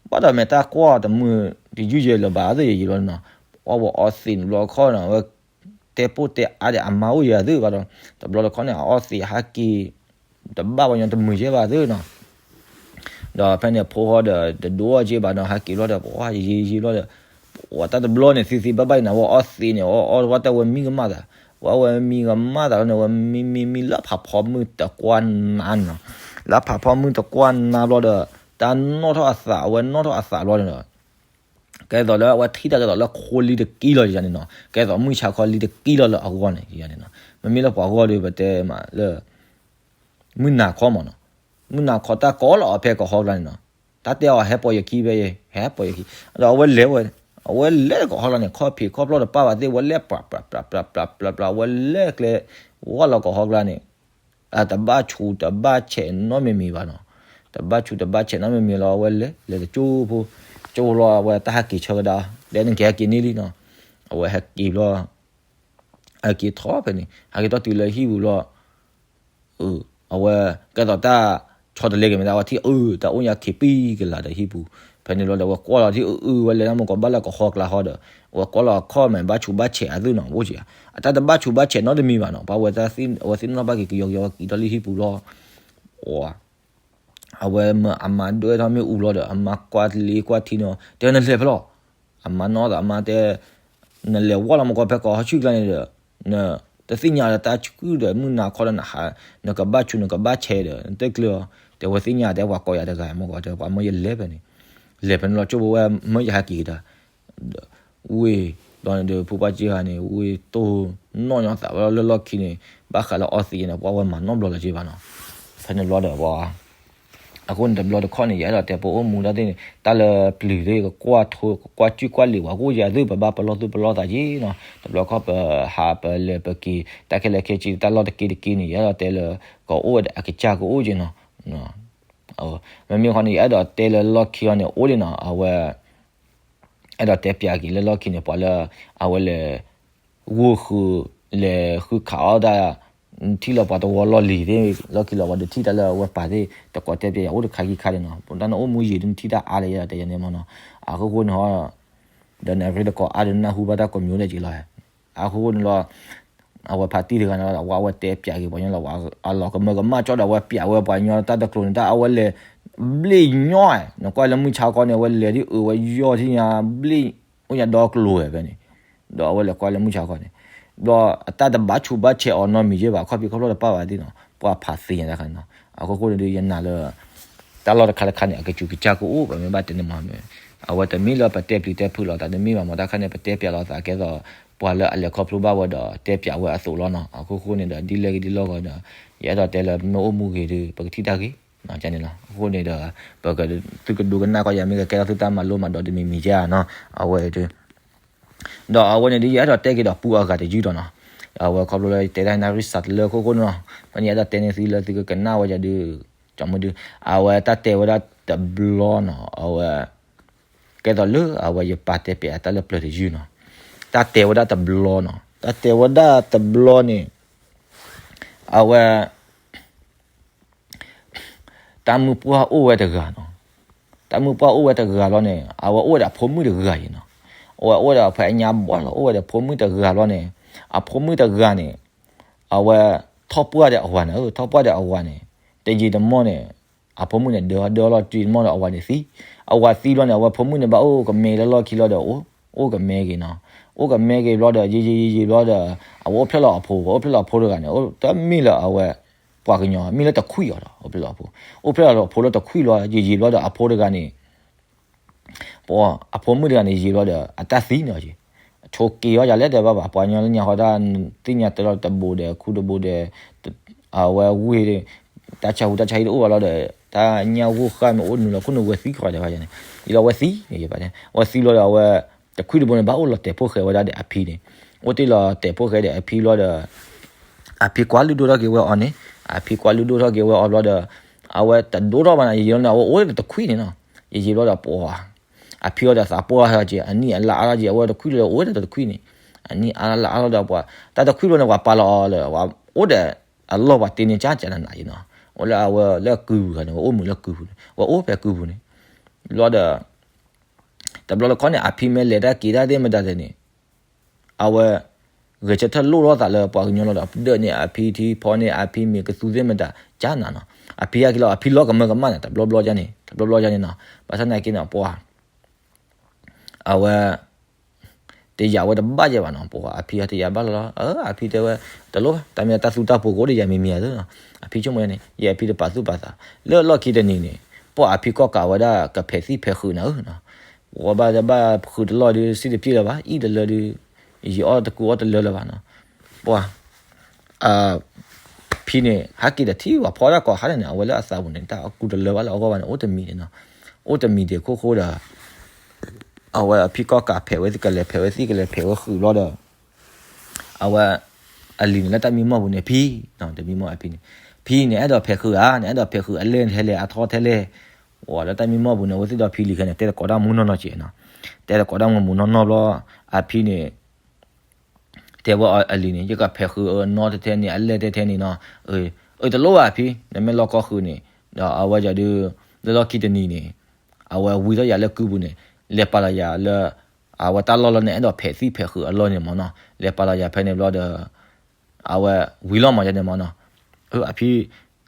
ဘၣ်ဒီးမ့ၢ်တၢ်ကွၢ်တမုာ်တယုၢ်ယဲလၢၤဘၣ်သ့ၣ်ယဲလီၤနီၤ, ပှၤဝဲအီသံးန့ၣ်ဘျီခီနီၤ ဝဲ တဲပိၢ်တဲအါဒီးအမါအိၣ်ယဲသ့ၣ်ဘၣ်ဒီး တဘျီတခီန့ၣ် အအီသံးဟးက့ၤ တဘၣ်ပှၤညီတမုာ်ယဲဘၣ်သ့ၣ်နီၤ ဒီးဖဲန့ၣ်ဖိဟီဒီးတဒိအီၣ်က့ဘၣ်နီၤ ဟးက့ၤဘျီဒီး ပှၤယံာ်ယံာ်ဘျီဒီး ပှၤတၢ်တဘျီန့ၣ် သံသံဘၣ်ဘၣ်အံၤနီၤ ဝဲအီသံးန့ၣ် အီအီဝဲတၢ်ဝဲမံကမၣ်သး, ဝဲဝဲမံကမၣ်သးလီၤန့ၣ် ဝဲမံမံမံလၢဖးဖီမုၢ်တကွၢ်နါနီၤ, လၢဖးဖီမုၢ်တကွၢ်နါဘျီဒီး တၢ်နီၣ်ထီၣ်အသး အဝဲနီၣ်ထီၣ်အသးဘျီန့ၣ်ဒီး ကဲသိးလၢအဝဲထံၣ်တၢ်ကဲသိးလၢခိလံတကံလီၤယၤန့ၣ်နီၤ, ကဲသိးမုၢ်ဆါခီလံတကံလီၤလၢအဂီၢ်န့ၣ်ယၤန့ၣ်နီၤ, မ့မ့ၢ်လၢပှၤဂီၢ်ဒီးပတဲမးလၢ မုၢ်နၤခီမးနီၤ, မုၢ်နၤခီတၢ်ကိးလီၤအီၤဖဲကဟီကျါန့ၣ်နီၤ, တၢ်တဲအီၤဟဲပိာ်ယခံဖဲယဲ ဟဲပိာ်ယခံ, ဒီးအဝဲလဲၤဝဲ, အဝဲလဲၤကဟီကျါန့ၣ် ခီၣ်ဖံးခီၣ်ဖျီၣ်တပၣ်ဘၣ်သ့ၣ် ဝဲလဲၤပျးပျးပျးပျးပျးပျး အဝဲလဲၤကျဲ ဝဲလီၤကဟီကျါန့ၣ် အတဘၣ်ဆူးတဘၣ်ဆဲးနီတမံၤမံၤဘၣ်နီၤ, တဘၣ်ဆူးတဘၣ်ဆဲးနီတမံၤမံၤလီၤ အဝဲလဲၤ လဲၤတကၠိဖိ, ကၠိလီၤ အဝဲတၢ်ဟးက့ၤဆၢကဒါ, တဲနက့ၤဟဲက့ၤန့ၢ်လံနီၤ, အဝဲဟဲက့ၤဘျီ ဟဲက့ၤထီၣ်ဖဲန့ၣ် ဟဲက့ၤထီၣ်တုၤလၢဟံၣ်ပူၤလီၤ, အဝဲ ကဲသိးတၢ်ဆီတလဲက့ၤမ့ၢ်ဒၣ် အဝဲထံၣ်အၢ တၢ်အိၣ်ညါခံပံကလးဒီးဟံၣ်ပူၤ, ဖဲန့ၣ်လီၤဒီး အဝဲကွၢ်လီၤထံၣ်အၢ အၢ ဝဲလဲၤတၢ်မုၢ်ကီးဘၣ်လၢကဟီကျါဟီဒီး အဝဲကွၢ်လီၤအခီၣ်မဲာ် ဘၣ်ဆူးဘၣ်ဆဲးအသုနီၤ အိၣ်က့ၤ အတၢ်တဘၣ်ဆူးဘၣ်ဆဲးနီတမံၤဘၣ်နီၤ, ပှၤဝဲတၢ်သ့ၣ် အဝဲသ့ၣ်နီၣ်ထီၣ်ဘၣ်က့ၤကယီကယီ ဝဲက့ၤထီၣ်လံဟံၣ်ပူၤလီၤ, အဝဲမ့ၢ်အမါဒွဲၣ်ထီၣ်မ့ၣ်အူလီၤဒီး အမါကွၢ်လံကွၢ်ထံနီၤ တဲနလဲၤဖဲလဲၣ်, အမါနီၢ်သး အမါတဲ နလဲၤဝဲလီၤမုၢ်ကီးဖဲကီးဟီဆူၣ်ကျါန့ၣ်ဒီး နတသ့ၣ်ညါလၢတၢ်ဆူၣ်ဒီးမုၢ်နၤခီဒီးနဟး နကဘၣ်ဆူးနကဘၣ်ဆဲးဒီး နတကျၢၤအီၤ, တဲဝဲသ့ၣ်ညါ တဲပှၤကိးယၤတဂၤ မ့ၢ်ကီးတဲ ပှၤမၢယလဲၤဖဲန့ၣ်, လဲၤဖဲန့ၣ်လီၤကၠိဖိဝဲမၢယဟဲက့ၤကဒါ ဝ့ၢ် ဒီးန့ၣ်ဒီး ဖိပၢ်က့ဟါန့ၣ် ဝ့ၢ်တိၢ်နီၣ်ညီသးဝဲလီၤလၢလီၢ်ခံန့ၣ် ဘၣ်ဃးလၢအီသံးန့ၣ် ပှၤဝဲမၤနီတဘျီလၢၤက့ဘၣ်နီၤ, ဖဲန့ၣ်ဘျီဒီးပှၤ အဃိန့ၣ်တဘျီတခီၣ်န့ၣ် ယအဲၣ်ဒိးတဲပအိၣ်မူတၢ်သ့ၣ်န့ၣ် တၢ်လၢပျုၤသ့ၣ် ကကွၢ်ထိ ကကွၢ်ကူၣ်ကွၢ်လံၤပှၤကိၣ်ယၤသ့ၣ် ပဘၣ်ပလီၢ်သူၣ်ပလီၢ်သးက့နီၤ, တဘျီခီၣ်ပဟးပလဲၤပက့ၤ တၢ်ခဲလၢာ်ခဲဆ့တၢ်လီၢ်တက့တက့န့ၣ် ယအဲၣ်ဒိးတဲလၢ ကအိၣ်ဝဲဒၣ်အကစၢ်ကအိၣ်က့နီၤ မ့မ့ၢ်ခီန့ၣ် ယအဲၣ်ဒိးတဲလၢလီၢ်ခံအီၤန့ၣ် အိၣ်ဒံးနီၤ အဝဲ အဲၣ်ဒိးတဲပၠးက့ၤလၢလီၢ်ခံန့ၣ် ပှၤလၢ အဝဲလဲၤ ဂိၢ်ဃုာ် လဲၤဃုခးအီၣ်တၢ် ထံၣ်လီၤပှၤတဝီလီၢ်လံၤသ့ၣ် လီၢ်ခံလီၤ ပှၤဒုးထံၣ်တၢ်လၢအဝဲပာ်သ့ၣ် တကိးတဲပၠးယၤအိၣ်တခါခံခါန့ၣ်နီၤ ပတၢ်နအိၣ်မူယံာ်ဒုးနထံၣ်တၢ်အါလၢယဲဒၣ်တဲယၤန့ၣ်မ့ၢ်နီၤ အခိၣ်ဃိန့ၣ်ဟီ ဒီးနရ့တကိးအါဒုးနၢ်ဟူဘၣ်တၢ်ကိးမံၤအိၣ်ဒဲးက့ၤလီၤ အခိၣ်ဃိန့ၣ်လီၤ အဝဲဖါတံၢ်တဂၤန့ၣ်လီၤ အဝဲတဲပၠးက့ၤပှၤကညီလီၤ အလီၤကမၢကမၣ်ကၠီဒီး အဝဲပၠးဝဲပှၤကညီတၢ်တကျိၤန့ၣ် တၢ်အဝဲလဲၤ ဘျ့ၣ်ညီ နကွၢ်လၢမုၢ်ဆါခီန့ၣ် အဝဲလဲၤဒ်အၢဝဲယီၢ်ထံၣ်ညါ ဘျ့ၣ် အိၣ်ညါဒီကျိၤဝဲဖဲန့ၣ် ဒီးအဝဲလဲၤကွၢ်လၢမုၢ်ဆါခီန့ၣ် ဒီးအတၢ်တဘၣ်ဆူးဘၣ်ဆဲးအီၤနီတမံၤယဲဘၣ် ခီၣ်ဖံးခီၣ်ဖျီၣ်တပၣ်ဘၣ်သ့ၣ်နီၤ ပှၤဖးသ့ညါတၢ်ခါန့ၣ်နီၤ အခိၣ်ဃိန့ၣ်ဒုးယနာ်လၢ တၢ်လီၢ်တခါတခါန့ၣ် အကစူးကစၢ်ကအိၣ် ပမ့ၢ်ဘၣ်တဲန့ၣ်မ့ၢ် အဝဲတမ့ၢ်လၢပတဲပျံၤတဲဖုးလိာ်သးတမ့ၢ်ဘၣ်မ့ၢ် တၢ်ခါန့ၣ် ပတဲပၠးလိာ်သးကဲသိး ပှၤလၢအလဲၤခီဖျိဘၣ်ဝဲဒီးတဲပၠးဝဲအသိးလီၤနီၤ အခိၣ်ဃိန့ၣ်ဒီး ဒ်လဲၣ်ဂ့ၤဒ်လဲၣ်ဂ့ၤဒီး ယအဲၣ်ဒိးတဲလၢမ့ၢ်အိၣ်မူဂ့ၤဒီး ပကထံၣ်တၢ်ဂ့ၤ န့ၣ်လီၤ အဃိန့ၣ်ဒီး ပကသုကဒိကနၣ်ကီးယၤ မ့ၢ်ကကဲထီၣ်သုတၢ်မၤလိမၤဒိးတမံၤမံၤကဲနီၤ အဝဲ ဒီးအဝဲန့ၣ်ဒ်ယအဲၣ်ဒိးတဲက့ၤဒီးပူအဂၤတယုၢ်ဒီးနီၤ အဝဲခီဖျိလၢယတဲတၢ်နၣ်ရံၣ်စးတလၢခိၣ်ဃိန့ၣ်လီၤ မ့ၢ်န့ၣ်ယအဲၣ်ဒိးတဲန့ၢ်သုလၢသုကကနၣ်ဝဲယၤဒုး ကမုဒုး အဝဲတၢ်တဲဝဲဒၣ်တဘျီနီၤ အဝဲ ကဲသိးလၢအဝဲယပာ်တဲပၠးတၢ်လၢပျၢၤတယုၢ်နီၤ တၢ်တဲဝဲဒၣ်တဘျီနီၤ တၢ်တဲဝဲဒၣ်တဘျီန့ၣ် အဝဲ တၢ်မုၢ်ပှၢ်အိၣ်ဝဲတဂၤနီၤ တၢ်မုၢ်ပှၢ်အိၣ်ဝဲတဂၤလီၤန့ၣ် အဝဲအိၣ်ဝဲဒၣ်ဖိမုၣ်တဂၤအံၤနီၤ အဝဲအိၣ်ဝဲဒၣ်ဖဲအညါဘီလီၤ အိၣ်ဝဲဒီးဖိမုၣ်တဂၤလီၤန့ၣ် အဖိမုၣ်တဂၤန့ၣ် အဝဲ ထီၣ်ပှၢ်ဒီးအဝၤန့ၣ် ထီၣ်ပှၢ်ဒီးအဝၤန့ၣ် တယံာ်တမီၢ်န့ၣ် အဖိမုၣ်န့ၣ် ဒၢဒၢလီၤတယံာ်တမီၢ်ဒီးအဝၤန့ၣ်သံ အဝၤသံဘျီန့ၣ် အဝဲဖိမုၣ်န့ၣ် ဘၣ်အိၣ်ကမဲလၢလီၢ်ခံလီၤဒီး အိၣ်ကမဲက့ၤနီၤ အိၣ်ကမဲက့ၤဘျီဒီး ယံာ်ယံာ်ယံာ်ယံာ်ဘျီဒီး အဝဲအိၣ်ဖျဲၣ်လီၤအဖိ အိၣ်ဖျဲၣ်လီၤအဖိတဂၤန့ၣ် တမ့ၢ်လၢအဝဲ ပှၤကညီ မ့ၢ်လၢတခွံၣ်အီၤဒီး အိၣ်ဖျဲၣ်လီၤအဖိ အိၣ်ဖျဲၣ်လီၤအဖိလၢတခွံၣ်လီၤ ယံာ်ယံာ်ဘျီဒီးအဖိတဂၤန့ၣ် အဖိမုၣ်တဂၤန့ၣ် ယံာ်ဘျီဒီး အတၢ်သံန့ၣ် ဆိးက့ၤအီၤယၤလဲၣ်ဒီးဘၣ်ဘၣ် ပှၤကညီလၢညါဃီတၢ် သ့ၣ်ညါတလီၤတဘိးဒီး ခူတဘိးဒီး အဝဲဝ့ၢ် တၢ်ဆါဟူတၢ်ဆါဟံၣ်တအိၣ်ဘၣ်လီၤဒီး တၢ်ညၣ်ဂိၢ်ဃၢ်မ့ၢ်အိၣ်နုာ်လီၤခိၣ်နူာ်ဝဲသံဃီဒီးဘၣ်န့ၣ် ယံာ်လီၤဝဲသံန့ၣ် ယဘၣ်န့ၣ် ဝဲသံလီၤဒီးအဝဲ တခွံၣ်တဘိန့ၣ် ဘၣ်အိၣ်လီၤတဲာ်ဖိၣ်ဃဲဝဲဒၣ်ဒီးအဖံန့ၣ် အိၣ်တ့ၢ်လီၤတဲာ်ဖိၣ်ဃဲဒီးအဖံလီၤဒီး အဖံကွၢ်လုၢ်ဒိၣ်ထီၣ်က့ၤဝဲအီၤန့ၣ် အဖံကွၢ်လုၢ်ဒိၣ်ထီၣ်က့ၤဝဲအီၤဘျီဒီး အဝဲတဒိၣ်ထီၣ်ဘၣ်န့ၣ် ယံာ်လီၤန့ၣ် အဝဲအိၣ်ဒီးတခွံၣ်န့ၣ်နီၤ ယံာ်ယံာ်ဘျီဒီးပှၤ အဖံအီၤဒီးသးပှၢ်ထီၣ်က့ၤ အနံၣ်အလါအါထီၣ်က့ၤ အဝဲတခွံၣ်လီၤဒီးအိၣ်ဒီးတခွံၣ်န့ၣ် အနံၣ်အါလါအါထီၣ်ဒီးပှၤ တၢ်တခွံၣ်ဘျီန့ၣ် ပှၤပာ်လီၤအီၤလၢ ပှၤအိၣ်ဒီး အလီၢ်ပှၤတ့န့ၢ်ကၠၢ်ကၠၢ်နးနးယံၤနီၤ အိၣ်လၢအဝဲလၢကုၢ်ပူၤန့ၣ် ဝဲအိၣ်မုာ်လၢကုၢ်ပူၤန့ၣ် ဝဲအိၣ်ဖဲကုၢ်ပူၤန့ၣ် ဘျီဒီး တဘျီတခီန့ၣ် အဖံမ့ၢ်လဲၤတၢ်က့ၤတၢ်သ့ၣ်မတၤလဲၣ်န့ၣ် အဝဲ ဂဲၤဆၢထၢၣ်လိၣ်ထီၣ်သးလၢပှၤကညီလီၤဒီး ဒၢးန့ၢ်အဖံထံဖီန့ၢ်အဖံမ့ၤကသူသ့ၣ်မတၤ ကၢ်နၤနီၤ. အဖံဟဲက့ၤလီၤ အဖံလီၤကမၢကမၣ်န့ၣ် တဘျီဘျီကၢ်န့ၣ် တဘျီဘျီကၢ်န့ၣ်နီၤ. ဘၣ်ဆၣ်သနာ်က့န့ၣ် ပှၤ အဝဲ တယာ်ဝဲတဘၣ်ယဲဘၣ်နီၤ. ပှၤအဖံတယာ်ဘၣ်လီၤလီၤ. အဖံတဲဝဲ တလိၣ်ဘၣ် တၢ်မ့ၢ်တၢ်သူတၢ်ပိၤကအိၣ်ဒီးယၤမံၤမံၤဧါနီၤ. အဖံဆိကမိၣ်န့ၣ် ယဲအဖံတပာ်သူၣ်ပာ်သး လၢလီၢ်ခံတနံၤန့ၣ် ပှၤအဖံကီၢ်ကးဝဲဒၣ်ကဖဲးသံၣ်ဖဲးဃုာ်နၤဧၢနီၤ. ပှၤဘၣ်တဘၣ်ဃုာ်တလီၢ်ဒုးစံၣ်တပျ့ၢ်လၢၤဘၣ် အံၣ်တလၢဒုး ယအီၣ်တကူအီၣ်တလၢလၢၤဘၣ်နီၤ. ပှၤ အဖံန့ၣ် ဟဲက့ၤဒီးထံၣ်ပှၤဖီတၢ်ကိးခါန့ၣ် အဝဲလၢအသးပူၤန့ၣ် တၢ်အကူတလၢဘၣ်လၢအဂီၢ်ဘၣ်န့ၣ် အိၣ်တမံၤန့ၣ်နီၤ. အိၣ်တမံၤဒံးခိၣ်ဃိဒီး အဝဲအဖံကီၢ်ကးဖဲးဝဲသ့ၣ်ကလဲၤဖဲးဝဲသံၣ်ကလဲၤဖဲးဝဲဃုာ်ဘျီဒီး အဝဲ အလံၤန့ၣ်လၢတၢ်မံမီၢ်ပူၤန့ၣ် ဖံ တမံမီၢ်အဖံန့ၣ် ဖံန့ၣ် အဲၣ်ဒိးဖဲးဃုာ်ဧါ နအဲၣ်ဒိးဖဲးဃုာ်အလဲၢ်ထဲလဲၣ်အထီထဲလဲၣ်. ဝဲလၢတၢ်မံမီၢ်ပူၤန့ၣ် အဝဲသ့ၣ်ဒီဖံလံၤခဲန့ၣ် တဲတကိးတၢ်မူနီၢ်နီၢ်က့နီၤ. တဲတကိးတၢ်မူမူနီၢ်နီၢ်ဘျီ အဖံန့ၣ် တဲဝဲအီၤအလံၤန့ၣ် ယကဖဲးဃုာ်အနီၢ်ထဲထဲန့ၣ် အလဲၢ်ထဲထဲန့ၣ်နီၤ. အၢ တလိၣ်ဘၣ်ဖံ နမ့ၢ်လီၢ်ကီဃုာ်န့ၣ် ဒီးအဝဲဒုး လၢလီၢ်ခံတနံၤန့ၣ် အဝဲဝံထီၣ်ယၤလၢကုပူၤန့ၣ် လဲၤပာ်လီၤယၤလၢ အဝဲတၢ်လီၢ်လၢနအဲၣ်ဒိးဖဲးသံၣ်ဖဲးဃုာ်အလီၢ်န့ၣ်မ့ၢ်နီၤ. လဲၤပာ်လီၤယၤဖဲန့ၣ်ဘျီဒီး အဝဲဝံၤလီၤမးယၤန့ၣ်မ့ၢ်နီၤ. အၢ အဖံ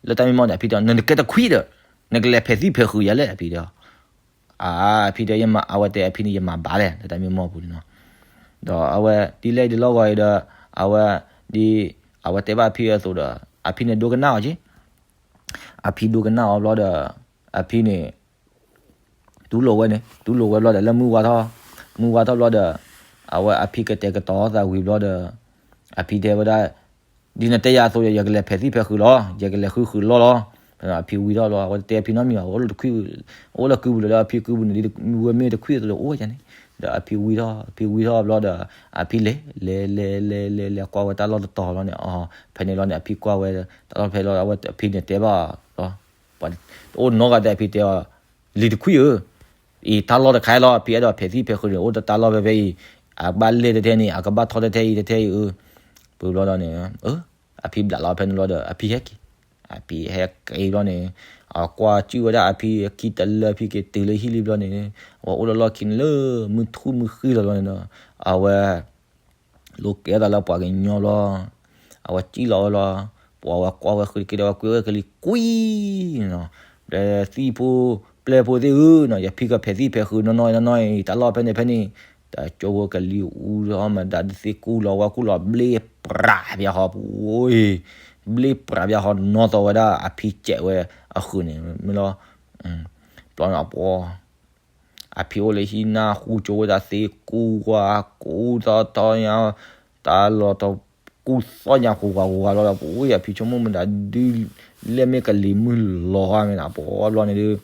လၢတၢ်မံမီၢ်န့ၣ် အဖံတဲ နကဲတခွံဒီး နကလဲၤဖဲးသံၣ်ဖဲးဃုာ်ယၤလဲၣ် အဖံတဲ အါ အဖံတဲ အဝဲတဲအဖံန့ၣ် ယမၤဘၣ်လဲၣ် လၢတၢ်မံမီၢ်ပူၤန့ၣ်နီၤ. ဒီးအဝဲဒ်လဲၣ်ဒ်လီၢ်ဂီၤအံၤဒီး အဝဲ ဒ် အဝဲတဲဘၣ်အဖံအသိးဒီး အဖံန့ၣ်ဒိကနၣ်အီၤက့ အဖံဒိကနၣ်အီၤဘျီဒီး အဖံန့ၣ် တူၢ်လိာ်ဝဲန့ၣ် တူၢ်လိာ်ဝဲဘျီဒီး လၢမုၢ်ဝါထီၣ် မုၢ်ဝါထီၣ်ဘျီဒီး အဝဲအဖံကတဲာ်ကတီၤသးဝံၤဘျီဒီး အဖံတဲဝဲဒၣ် ဒ်နတဲယၤအသိး ယကလဲၤဖဲးသံၣ်ဖဲးဃုာ်လီၤ ယကလဲၤဃုဃုာ်လီၢ်လီၤ. အဖံဝံၤထီၣ်ဘျီ အဝဲတတဲအဖံနီတမံၤဘၣ် အိၣ်လၢတခွံ အိၣ်လၢကုပူၤလၢၤဒီး အဖံကုပူၤန့ၣ် ဒ်ဝဲမ့ၢ်တခွံအသိးဒီးအိၣ်ဝဲန့ၣ် ဒီးအဖံဝံၤထီၣ် အဖံဝံၤထီၣ်ဘျီဒီး အဖံလဲၤ လဲၤ လဲၤ လဲၤ လဲၤ လဲၤ ကွၢ်ဝဲတၢ်လီၢ်တတီၤလီၤန့ၣ် အဖဲန့ၣ်လီၤန့ၣ် အဖံကွၢ်ဝဲ တၢ်လီၢ်ဖဲလီၤ အဝဲအဖံန့ၣ်တဲဘၣ်လီၤ အိၣ်နီတဂၤဒီးအဖံတဲအီၤ လံၤတခွံဧၢ အံၤတၢ်လီၢ်တခါလီၤ အဖံအဲၣ်ဒိးဖဲးသံၣ်ဖဲးဃုာ်န့ၣ် အိၣ်တၢ်လီၢ်ဖဲဖဲအံၤ အကဘၣ်လဲၢ်တထဲန့ၣ် အကဘၣ်ထီတထဲအံၤတထဲအံၤဧၢ ပူၤဘျီဒီးန့ၣ် အဖံဘျးလီၤဖဲန့ၣ်ဘျီဒီး အဖံဟဲက့ၤ အဖံဟဲက့ၤဘျီန့ၣ် အကွၢ်စုၣ်ဝဲဒၣ်အဖံအခံတလၢ အဖံက့ၤတုၤလၢဟံၣ်လံဘျီန့ၣ် အဝဲအိၣ်လၢလီၢ်ခံန့ၣ်လၢ မုၢ်ထူၣ်မုၢ်ဃံလီၤဘျီန့ၣ်ဒီး အဝဲ လိးကဲသးလၢပှၤကညီလီၤ အဝဲစံၣ်လီၤဝဲလီၤ ပှၤဝဲကွၢ်ဝဲဃုာ်တက့ၢ်ဒီး ဝဲကွံာ်ဝဲကလံၤကွံာ်နီၤ ဒီးသံၣ်ဖိပျဲၢ်ဖိသ့ၣ်ဧၢနီၤ ယဖံကဖဲးသံၣ်ဖဲးဃုာ်နီၢ်နီၢ်နီၢ်နီၢ်အံၤ တၢ်လီၢ်ဖဲန့ၣ်ဖဲန့ၣ် တၢ်ကၠိဖိကလံၤအူလီၤမတၤဒုးသ့ၣ်ကူလီၤဝဲကူလီၤဘျ့ပြးပျါဟီပူၤ ဘျ့ပြးပျါဟီနီၢ်သီဝဲဒၣ် အဖံစဲးဝဲအဃုာ်န့ၣ် မ့ၢ်လီၤ ဘျီန့ၣ်အပှၤ အဖံအိၣ်လၢဟံၣ်နၢ်ဟူကၠိဝဲဒၣ်သ့ၣ်ကူဝါကူထီထီညါ တၢ်လီၢ်တကူသီၣ်ညါဟူးဝါဟူးဝါဘျီဒီး ပဝဲအဖံဆိကမိၣ်မတၤဒုး လဲၣ်မ့ၢ်ကလံၤမုၢ်လီၤဧါမ့ၢ်နၤ ပှၤဘျီန့ၣ်ဒုး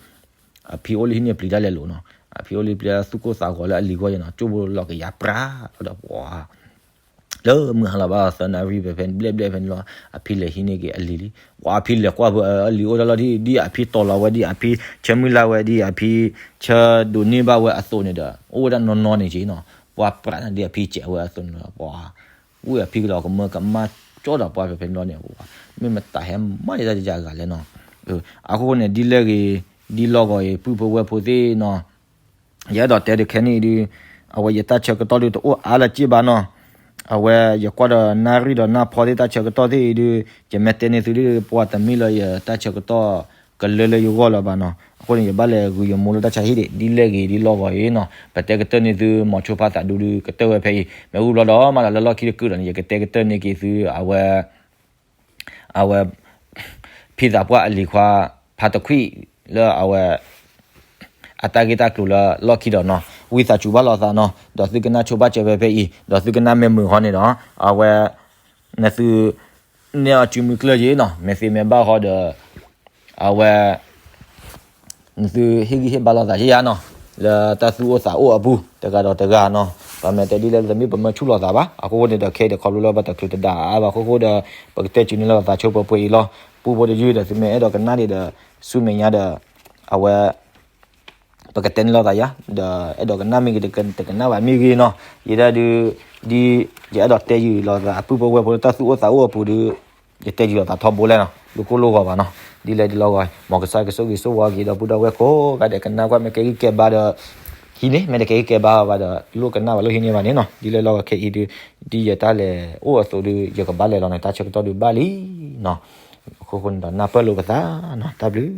အဖံအိၣ်လၢဟံၣ်န့ၣ်ပျံၤတၢ်လဲၤလိာ်နီၤ အဖံအိၣ်လၢပျံၤသူၣ်ကိၢ်သးဂီၤလၢအလံၤဂီၢ်ယဲနီၤ ကၠိဖိလီၤကယၤပြးလီၤဒီးပှၤ လၢမုၢ်ဟါလီၤဘၣ်သၢနၣ်ရံၣ်ဖဲဖဲန့ၣ် ဘျဲၣ်ဘျဲၣ်ဖဲန့ၣ်လီၤ အဖံလဲၤဟံးန့ၢ်က့ၤအလံၤလံ ပှၤအဖံလဲၤကွၢ်ဖဲအလံၤအိၣ်တၢ်လီၢ်ဒ် ဒ်အဖံတီၤလီၤဝဲ ဒ်အဖံဆၢမုၢ်လၢ်ဝဲ ဒ်အဖံဆၢဒိးန့ၢ်ဘၣ်ဝဲအသိးန့ၣ်ဒီး အိၣ်ဝဲဒၣ်နီၢ်နီၢ်န့ၣ်က့နီၤ ပှၤပြးန့ၣ်ဒ်အဖံစဲးဝဲအသိးန့ၣ်လီၤ ပှၤ ဝံၢ်အဖံကလီၤကမၢကမၣ်ကၠီဒီးပှၤဖဲဖဲန့ၣ်လီၤန့ၣ် မ့ၢ်မတၤဟဲမၤဒ်တၢ်တယၤဂၤလဲၣ်နီၤ အဃိန့ၣ် ဒ်လဲၣ်ဂ့ၤ ဒ်လီၢ်ဂီၤအံၤ ပုၢ်ဖိဝဲၢ်ဖိသ့ၣ်နီၤ ယအဲၣ်ဒိးတဲဒုးခဲန့ၣ်အံၤဒုး အဝဲယတၢ်ဆၢကတီၢ်ဒုးတအိၣ်အါလၢၤက့ဘၣ်နီၤ အဝဲယကွၢ်ဒီးနၣ်ရံၣ်ဒီးနၢ်ဖီသ့ၣ်တၢ်ဆၢကတီၢ်သ့ၣ်အံၤဒုး ယမ့ၢ်တဲန့ၢ်သုဒုး ပှၤတမ့ၢ်လၢယတၢ်ဆၢကတီၢ်ကလၢလၢယဂီၢ်လၢၤဘၣ်နီၤ အဃိန့ၣ် ယဘၣ်လဲၤဂုာ်ယမိၢ်လၢတၢ်ဆါဟံၣ်ဒံး ဒ်လဲၣ်ဂ့ၤဒ်လီၢ်ဂီၤအံၤနီၤ ပတဲကတၢၢ်န့ၢ်သု မီၤဆိဖါသးဒူဒုး ကတၢၢ်ဝဲဖဲအံၤ မ့ၢ်ဝံၤဘျီဒီးမၤဒီးလၢလီၢ်ခံတကုာ်ဒီးန့ၣ် ယကတဲကတၢၢ်န့ၢ်က့ၤသု အဝဲ အဝဲ ဖံသးပှၢ်အလံၤခွါ ဖါတခွံၣ် လၢအဝဲ အတၢ်ဂ့ၢ်တၢ်ကျိၤလၢလီၢ်ခံဒီးနီၤ ဝံသးစူၤဘၣ်လိာ်သးနီၤ ဒီးသုကနၣ်ဆိဘၣ်စၢၤဖဲဖဲအံၤ ဒီးသုကနၣ်မ့ၢ်မုာ်ဃီန့ၣ်ဒီး အဝဲ နသု နဲၣ်အီၤစုမုၢ်ကျၢၢ်ယ့ၤနီၤ မ့ၢ်သ့မ့ၢ်ဘၣ်ဃီဒီး အဝဲ နသုဟ့ၣ်ဂံၢ်ဟ့ၣ်ဘါလိာ်သးယဲယါနီၤ လၢတၢ်သူၣ်အိၣ်သးအိၣ်အပူၤ တဂၤဒီးတဂၤနီၤ ပမ့ၢ်တဲဒ်လဲၣ် တမ့ၢ်ပမၢဆူၣ်လိာ်သးဘၣ် အဃိဃိန့ၣ်ဒီး ခဲအံၤဒီးခီဖျိလၢပတချုးတဒါအါဘၣ်အဃိဃိဒီး ပကတဲစုန့ၢ်လိာ်သးဆိပှဲၤပှဲၤအံၤလီၤ ပူဖိတယုၢ်ဒီး သုမ့ၢ်အဲၣ်ဒိးကနၣ်ဒံးဒီး ဆူမဲာ်ညါဒီး အဝဲ ပကတဲန့ၢ်လိာ်သးယါ ဒီးအဲၣ်ဒိးကနၣ်မ့ၢ်ဂ့ၤ တကနၣ်ဘၣ်မ့ၢ်ဂ့ၤနီၤ ယဲဒၣ်ဒုး ဒ် ယအဲၣ်ဒိးတဲယုာ်လိာ်သး အပုၢ်ဖိဝဲၢ်ဖိလၢတၢ်သူၣ်အိၣ်သးအိၣ်အပူၤဒုး ယတဲယုာ်လိာ်သးထီဘိလဲၣ်နီၤ လူၤကိၢ်လိၢ်ဂီၤဘၣ်နီၤ ဒ်လဲၣ်ဒ်လဲၣ်ဂ့ၤ မ်ကစၢ်ကဆိၣ်ဂ့ၤဆိၣ်ဝါက့ၤဒီပုၢ်ဒီဝဲၢ်ကိးဂၤဒဲး ကနၣ်ကွၢ် မ့ၢ်ကဲဂံၢ်ကဲဘါဒီး ဟံးန့ၢ်, မ့ၢ်တကဲဂံၢ်ကဲဘါဘၣ်ဒီး လိၣ်ကနၣ်ဘၣ်လိၣ်ဟံးန့ၢ်ဘၣ်န့ၣ်နီၤ. ဒ်လဲၣ်လီၤဂ့ၤ ခဲအံၤဒုး ဒ်ယတၢ်လဲၤအိၣ်အသိးဒုး ယကဘၣ်လဲၤလီၤန့ၣ် တၢ်ဆၢကတီၢ်ဒုးဘၣ်လံနီၤ. အဃိဃိန့ၣ်ဒီး နၢ်ပၢၢ်လိာ်ပသးနီၤ. တၢ်ဘျုး